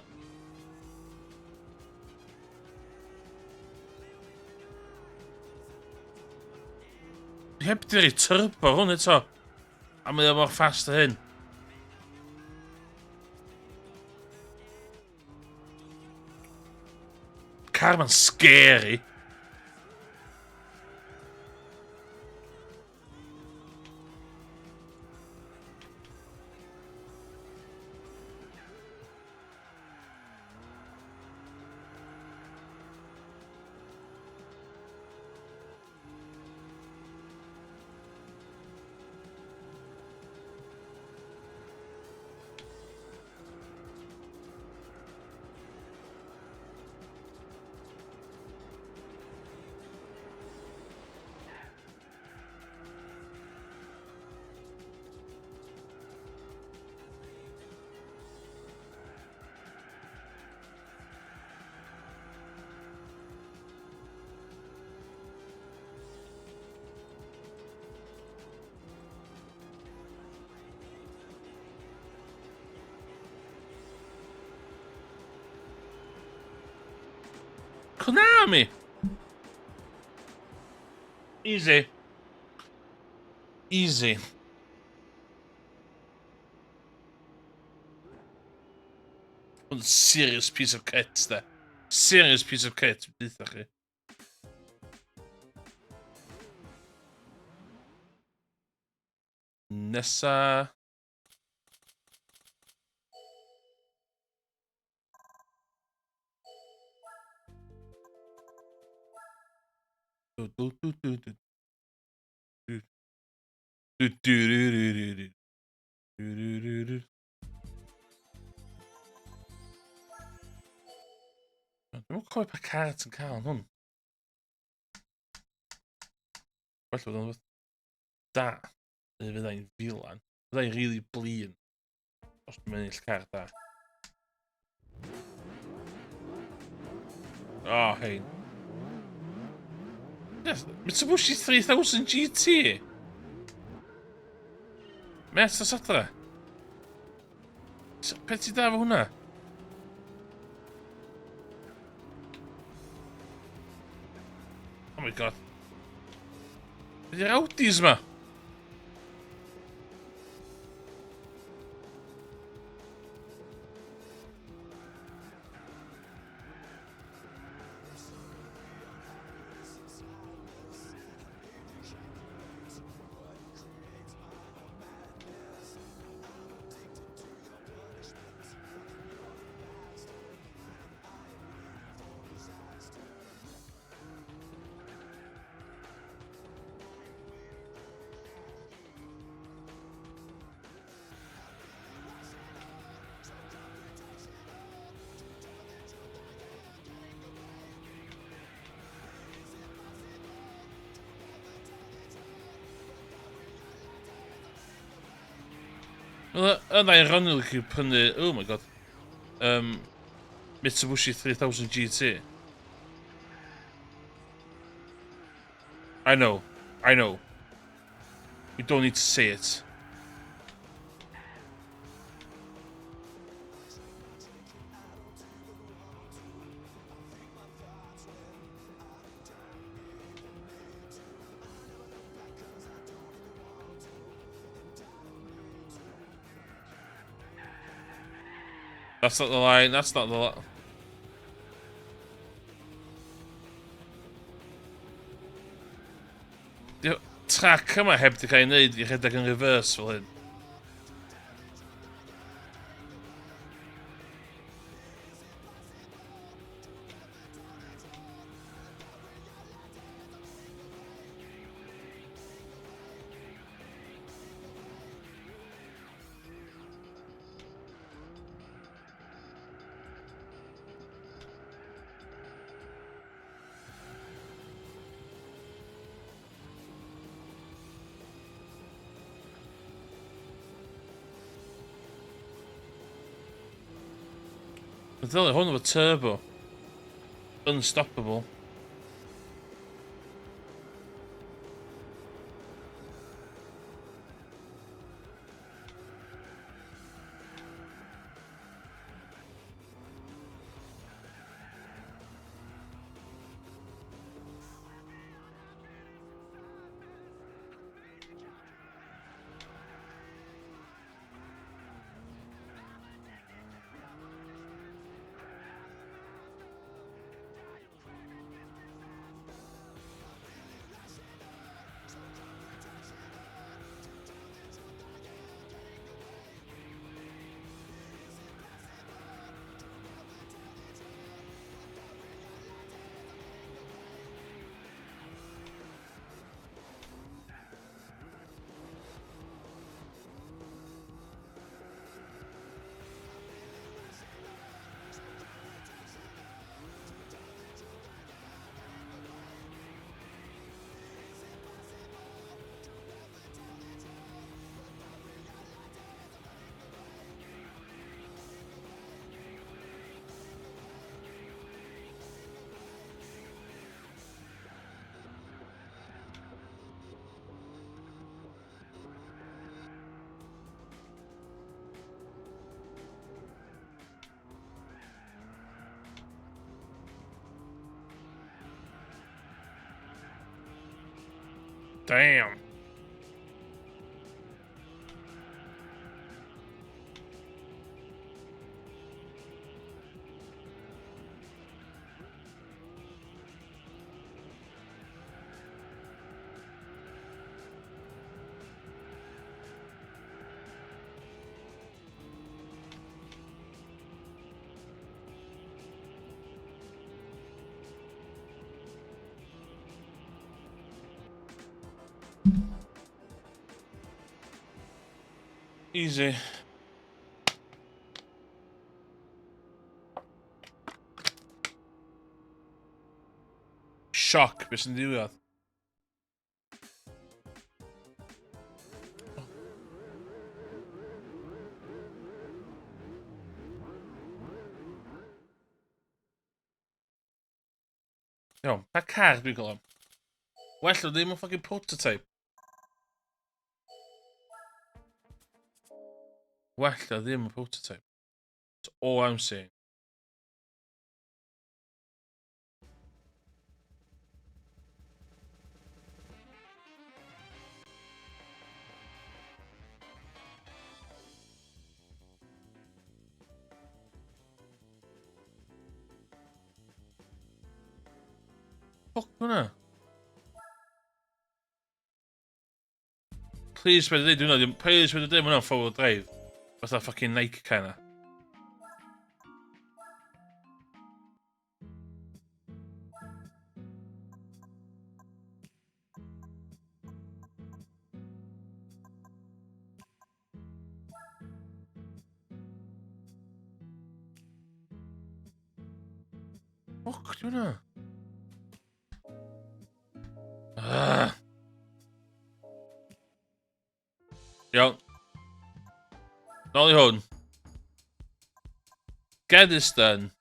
A: Heb di roi turbo hwn eto. A mae o mor fast a hyn. Car ma'n scary. Konami! Easy. Easy. Ond serious piece of kit, de. Serious piece of kit, bydda chi. Nesa. Du, du, du, du, du. Du, du, du, du, du, du, du. Du, du, du, du. Dwi'n cofio pa car ti'n cael yn hwn. Well bod o'n da. Neu fydda i'n filan. Fydda i'n rili blin os dwi'n ennill car da. Oh, hein. Yes, Mitsubishi 3000 GT! Met os adra. Pe ti da fo hwnna? Oh my god. Be di'r Audis ma? Yn ironically prynu, oh my god, Mitsubishi 3000 GT. I know, I know. We don't need to say it. That's not the line, that's not the line. Track yma heb di cael ei wneud i rhedeg yn reverse fel hyn. Ddylia hwn efo turbo. Unstoppable. Damn. Easy. Sioc, beth sy'n digwydd? Iawn, pa car dwi'n cael am? Well, o ddim yn fucking prototype. Well, o ddim yn prototype. That's all I'm saying. Ffwc hwnna. Please, paid â dweud hwnna ddim... Please, paid â dweud hwnna'n four-wheel drive. Fatha fucking Nike car na. Ffwc, di hwnna? Ah. Iawn. Nôl i hwn. Get this done.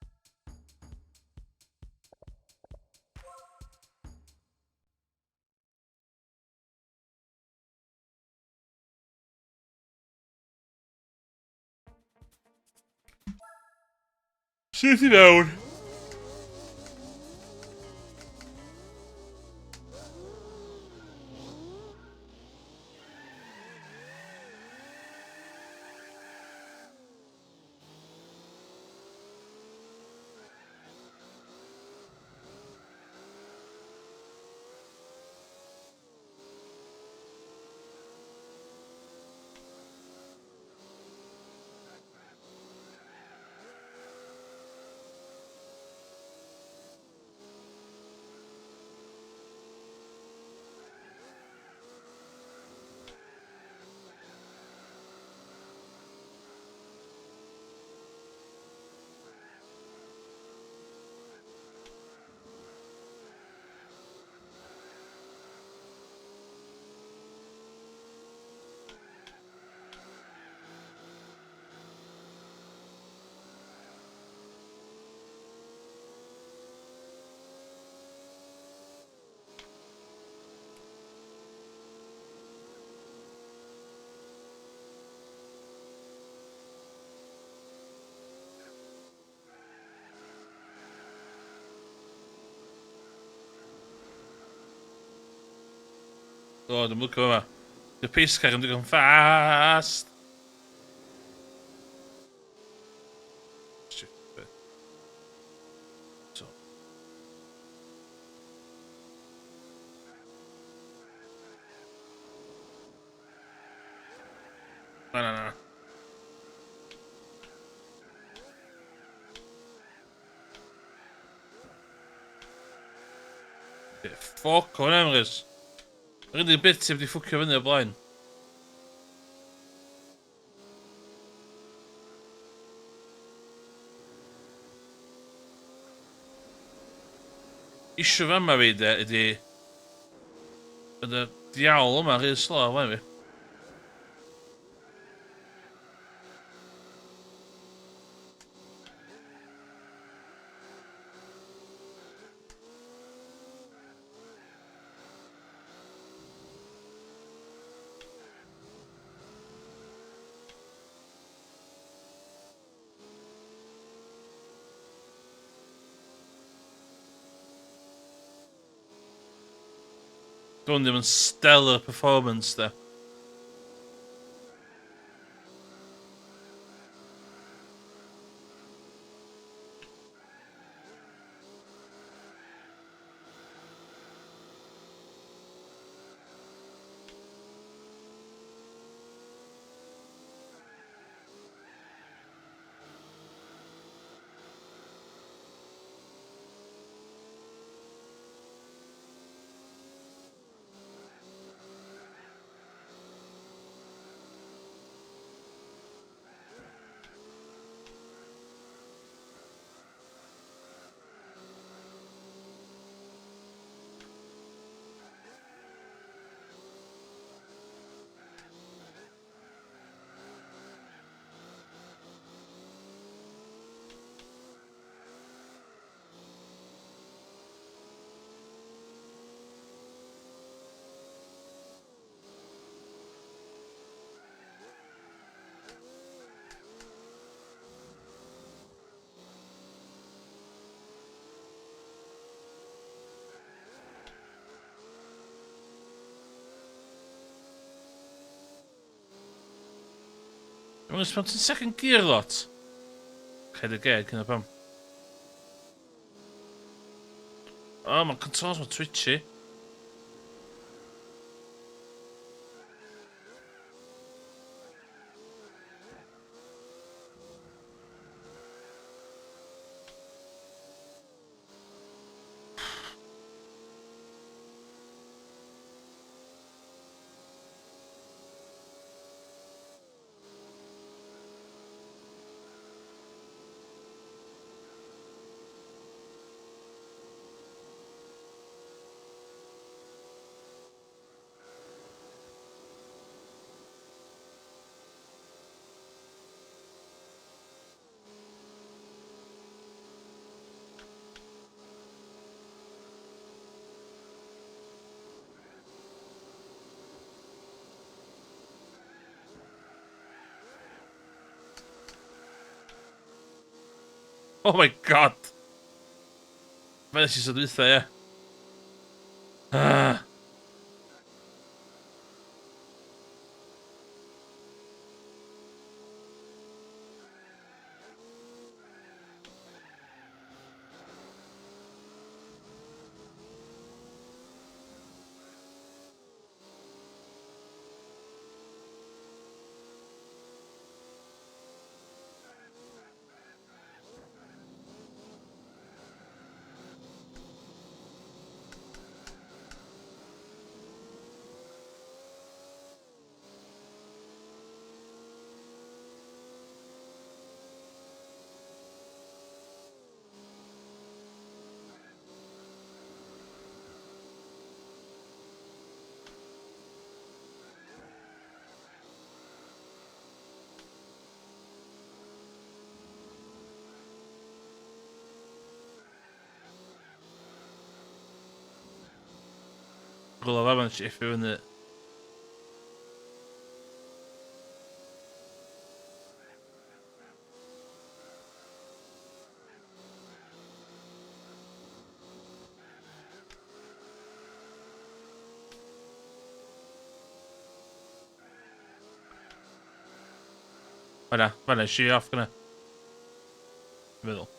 A: Syth i fewn. O, dwi'n licio yma. The pace car yn digon fast. Stupid. So. Na, na, na. Ffoc o'n Emrys. Yr unig bit sydd wedi ffwcio fyny o blaen. Issue fama fi de ydi... Bod y diawl yma rhy slo o flaen fi. Dwi'n ddim yn stellar performance, de. Dwi'n meddwl ti'n second gear lot. Ced y geg, hynna pam. O, oh, mae'r controls mae'n twitchy. Oh my god! Mae'n nes i sod dwytha, ie. Ah. Rwla fa ma'n shiffio fyny. Fan'na, fan'na, shear off gynna. Meddwl.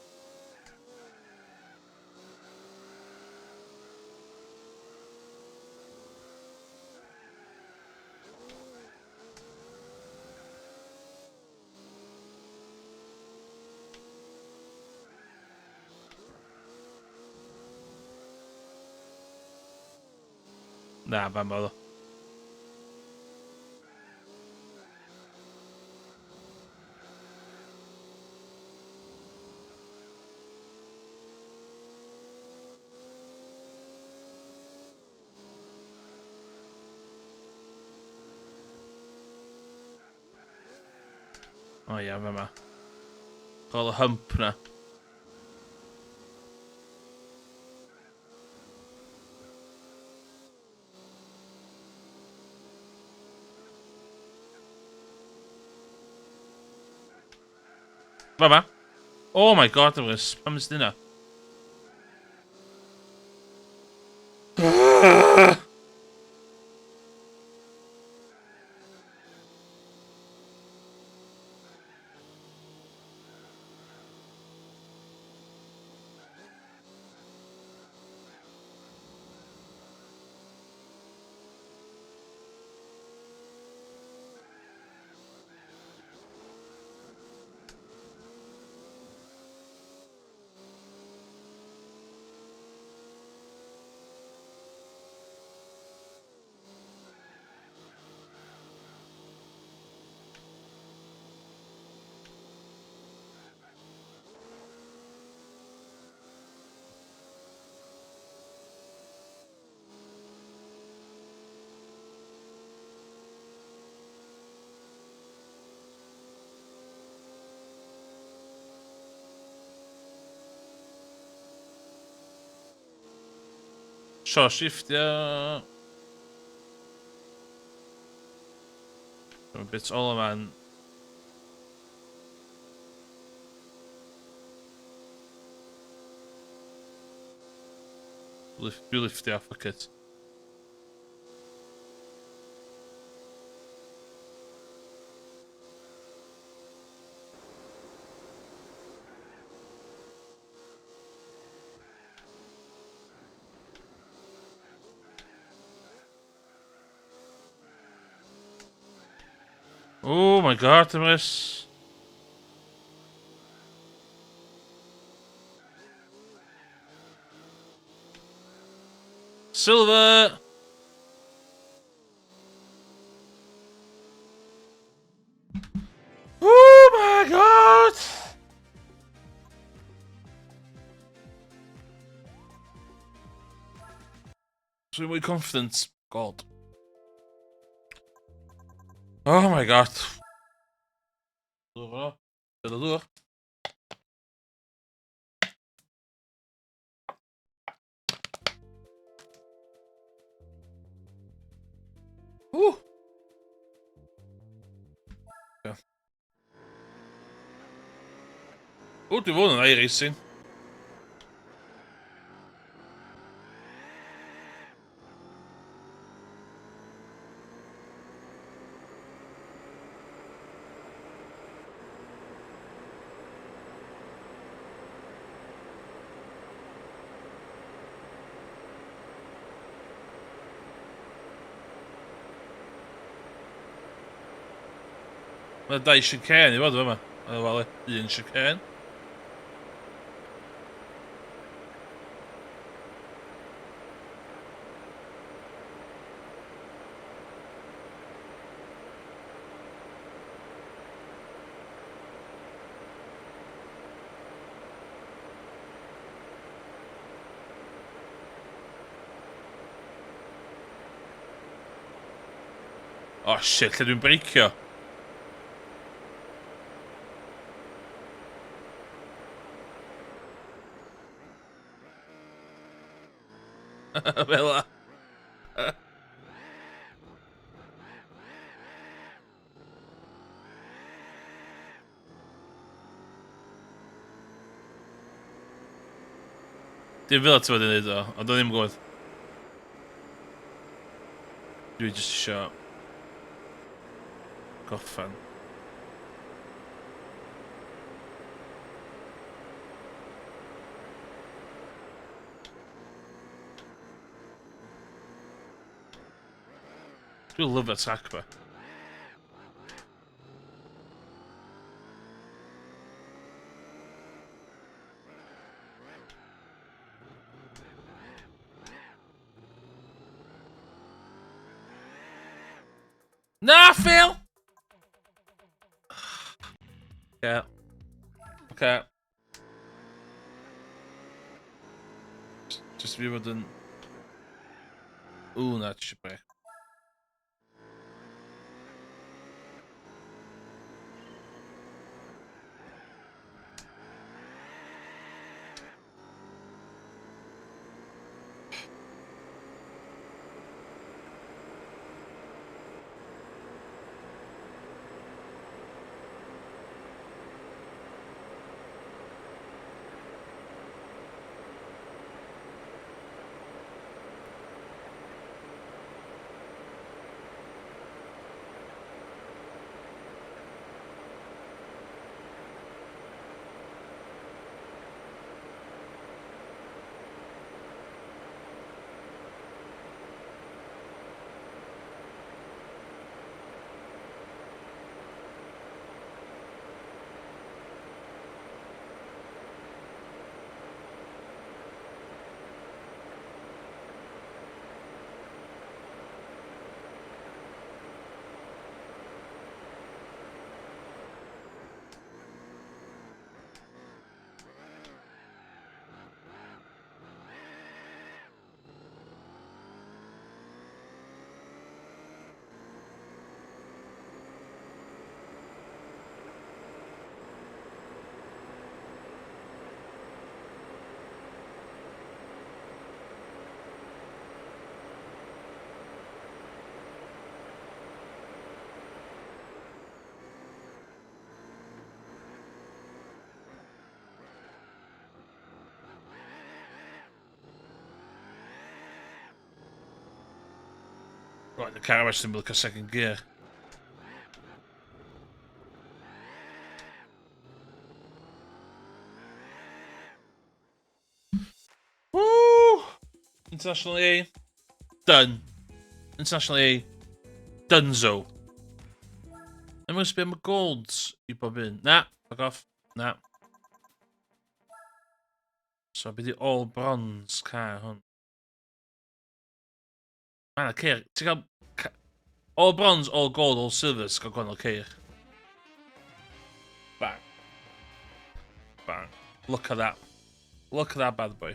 A: Na, fan oedd o. O ia, fa ma. Gael y hump na. Fa ma. Oh my god, Emrys. Pam ysdi hynna? Sio shiftio. Mae'n bit ol yma'n... Dwi liftio, fuck it. Oh my god, Emrys. Silver! Oh my god! Dwi'n mwy confident. God. Oh my god. Dŵr yno. Dyna dŵr. Ww! Yeah. O, dwi'n fod yn iRacing. Mae dau chicane i fod yma. Wel, un chicane. Oh shit, lle dwi'n breicio? Fel 'a. Dim fel ti fod i wneud o, ond o'n ddim yn gwybod. Dwi jyst isio gorffen. Dwi'n lyfio track ma. Na, Phil! Yeah. Okay. Just fi fod yn... Ww, na, ti eisiau brec. Right, the car arall ddim yn second gear. Woo! International A. Done. International A. Dunzo. I'm going to sbio am y golds i bob un. Na, fuck off. Na. So, beth i all bronze car hwn? Mae yna ceir. Ti'n cael... All bronze, all gold, all silver, ti'n cael gwahanol ceir. Bang. Bang. Look at that. Look at that bad boy.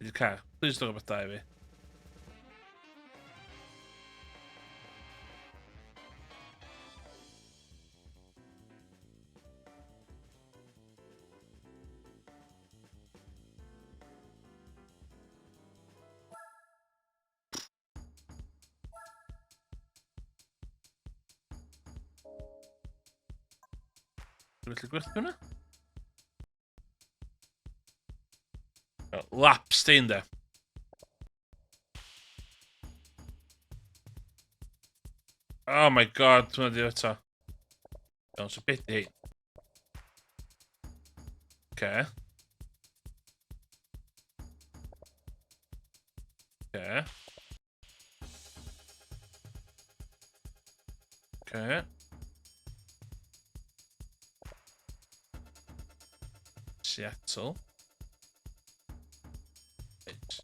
A: Ydy'r car. Please do rhywbeth da i fi. Dwi'n gallu gwerthu hwnna? Lap stain de. Oh my god, hwnna di eto. Iawn, so beth di? Okay. Okay. Okay. Seattle. Right.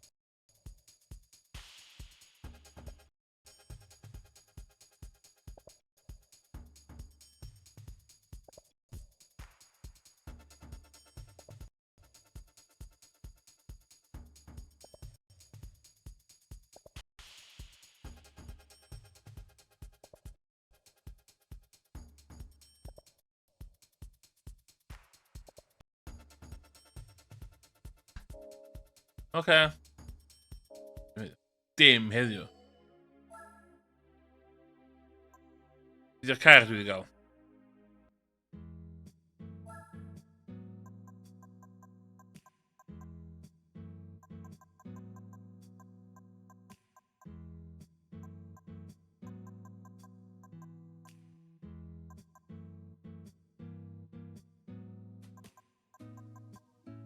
A: Oce. Dim heddiw. Ydy'r car dwi wedi gael.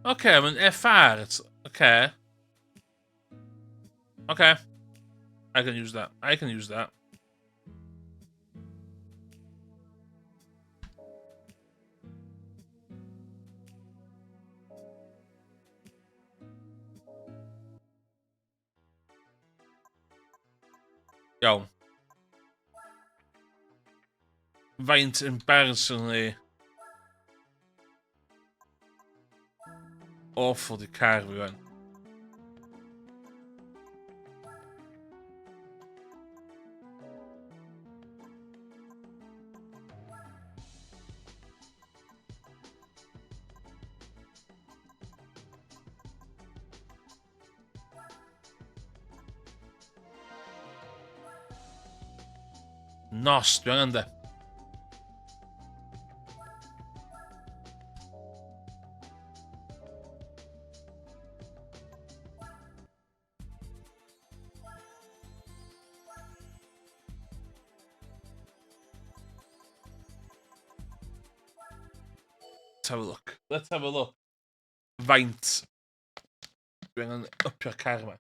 A: Oce, okay, mae'n FR. Oce. Okay. I can use that. I can use that. Iawn. Faint embarrassingly awful di car fi fan. Nos, dwi angen de. Let's have a look. Let's have a look. Faint Dwi angen upio'r car yma.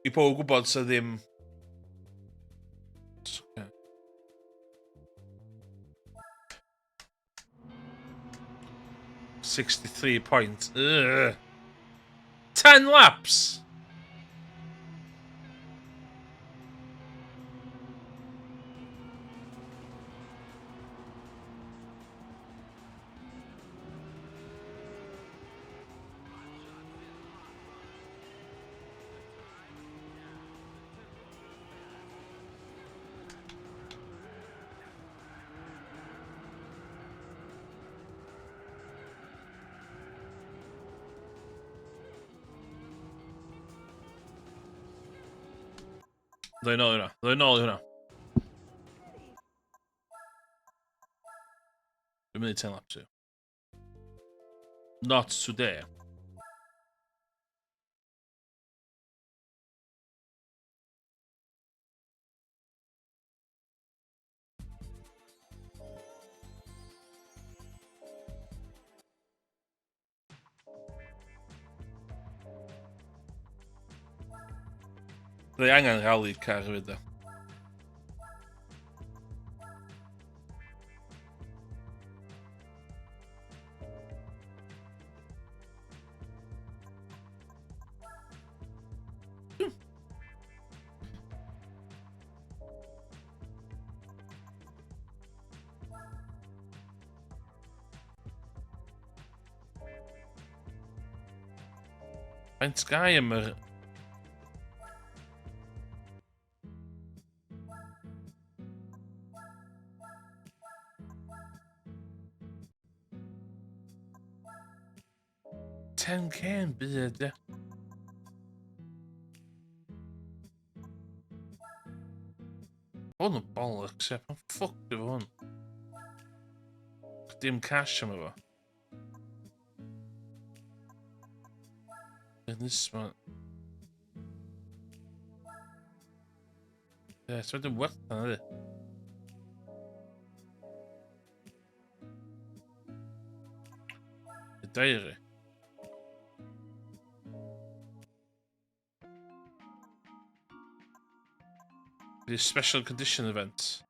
A: I pob gwybod sydd ddim... Okay. 63 points. Ugh. 10 laps! Ddoi nôl i hwnna. Ddoi nôl i hwnna. Dwi'n mynd i 10 laps i. Not today. Rwy angen rally car hefyd, da. Faint gai am yr... 10k yn byd, ie. Hwn yn bollocks, ie. Pan ffwc efo hwn? Dim cash am efo. Nisma. Ie, ti'n dim werth yna, ydy? Y diary. The special condition event.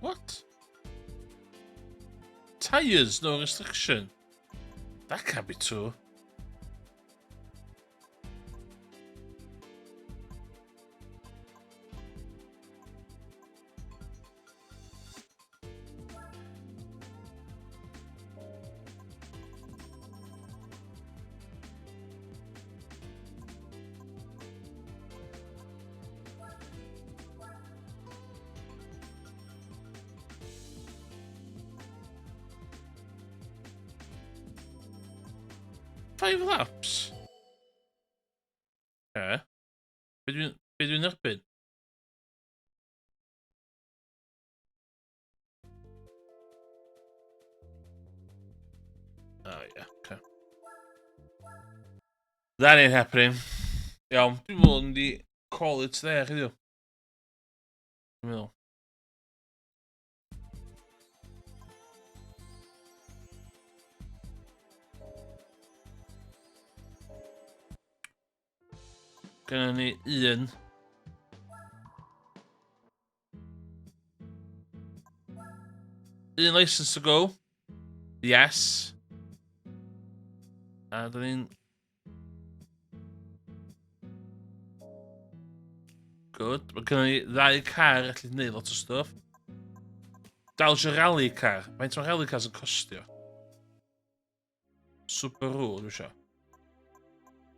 A: What? Tires, no restriction. That can't be true. Five laps? Okay. Be dwi'n be dwi'n erbyn? Oh yeah, okay. That ain't happening. Iawn, dwi'n meddwl yn di call it there heddiw. Dwi'n meddwl. Gynna ni un. Un license to go. Yes. A dyn ni'n... Good. Mae gennym ni ddau car allu gwneud lot o stuff. Dal eisiau rally car. Faint mae rally cars yn costio? Subaru, dwi eisiau.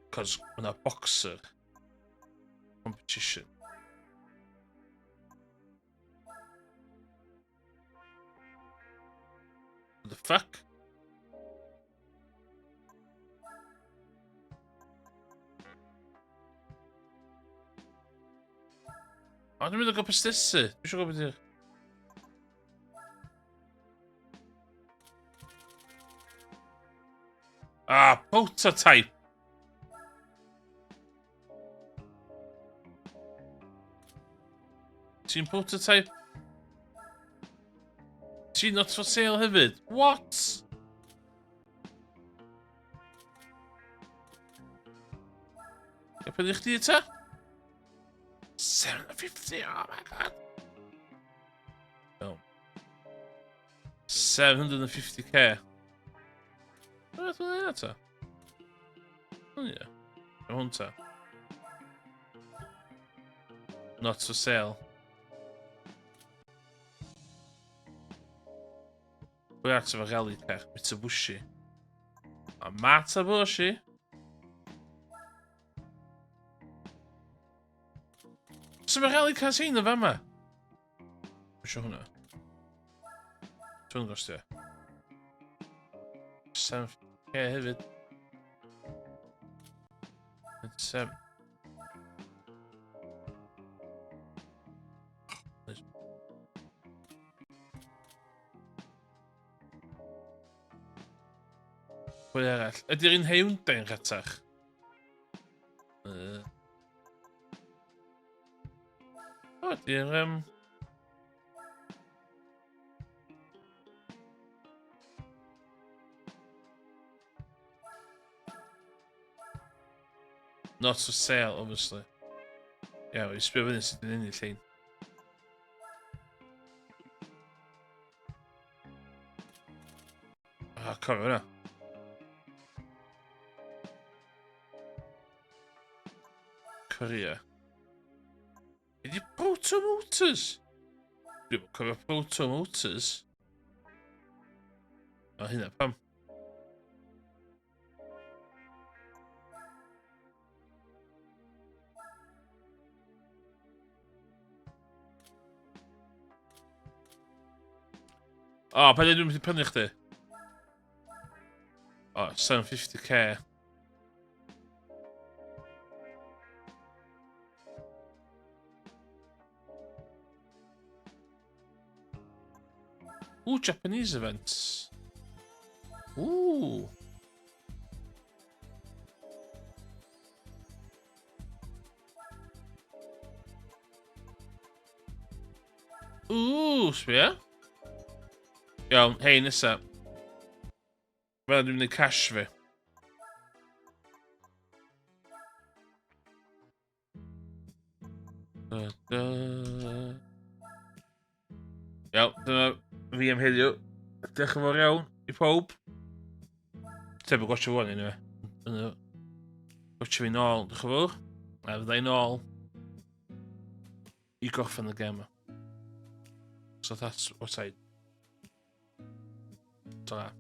A: Cos mae yna boxer. Competition. What the fuck? O, dwi'n mynd o gwmpas dysu. Dwi eisiau gwybod beth Ah, prototype! Ti'n prototype? Ti'n not for sale hefyd? What? Ia, prynu chdi ta? 750, oh my god. Oh. 750k. Beth oedd hynna ta? O ie. Mae hwn ta. Not for sale. Pwy at efo rally car? Mitsubishi. A Mitsubishi. So mae rally cars hyn yn fama? Eisiau hwnna. Dwi'n gostio. 7k hefyd. 7. Pwy arall? Ydy'r un Hyundai'n rhatach? gwybod, di'r... Um... Not for sale, obviously. Ie, yeah, sbio fyny sydd yn ennill ein. Ah, cofio hwnna. Korea. Ydy Proto Motors? Dwi'n cofio Proto Motors. O, hynna, pam? O, oh, pa dwi'n mynd i prynu chdi? O, oh, 750k. Ooh, Japanese events. Ooh. Ooh, sbia. Iawn, hei, nesa. Fel dwi'n mynd i cash fi. Da, da. Iawn, dyna fi am heddiw. Diolch yn fawr iawn i pawb. Tebyg watch fo anyway. Yna. Watch fi nôl, diolch yn fawr. A fydda i nôl i gorffen y gem. So that's what I... Ta.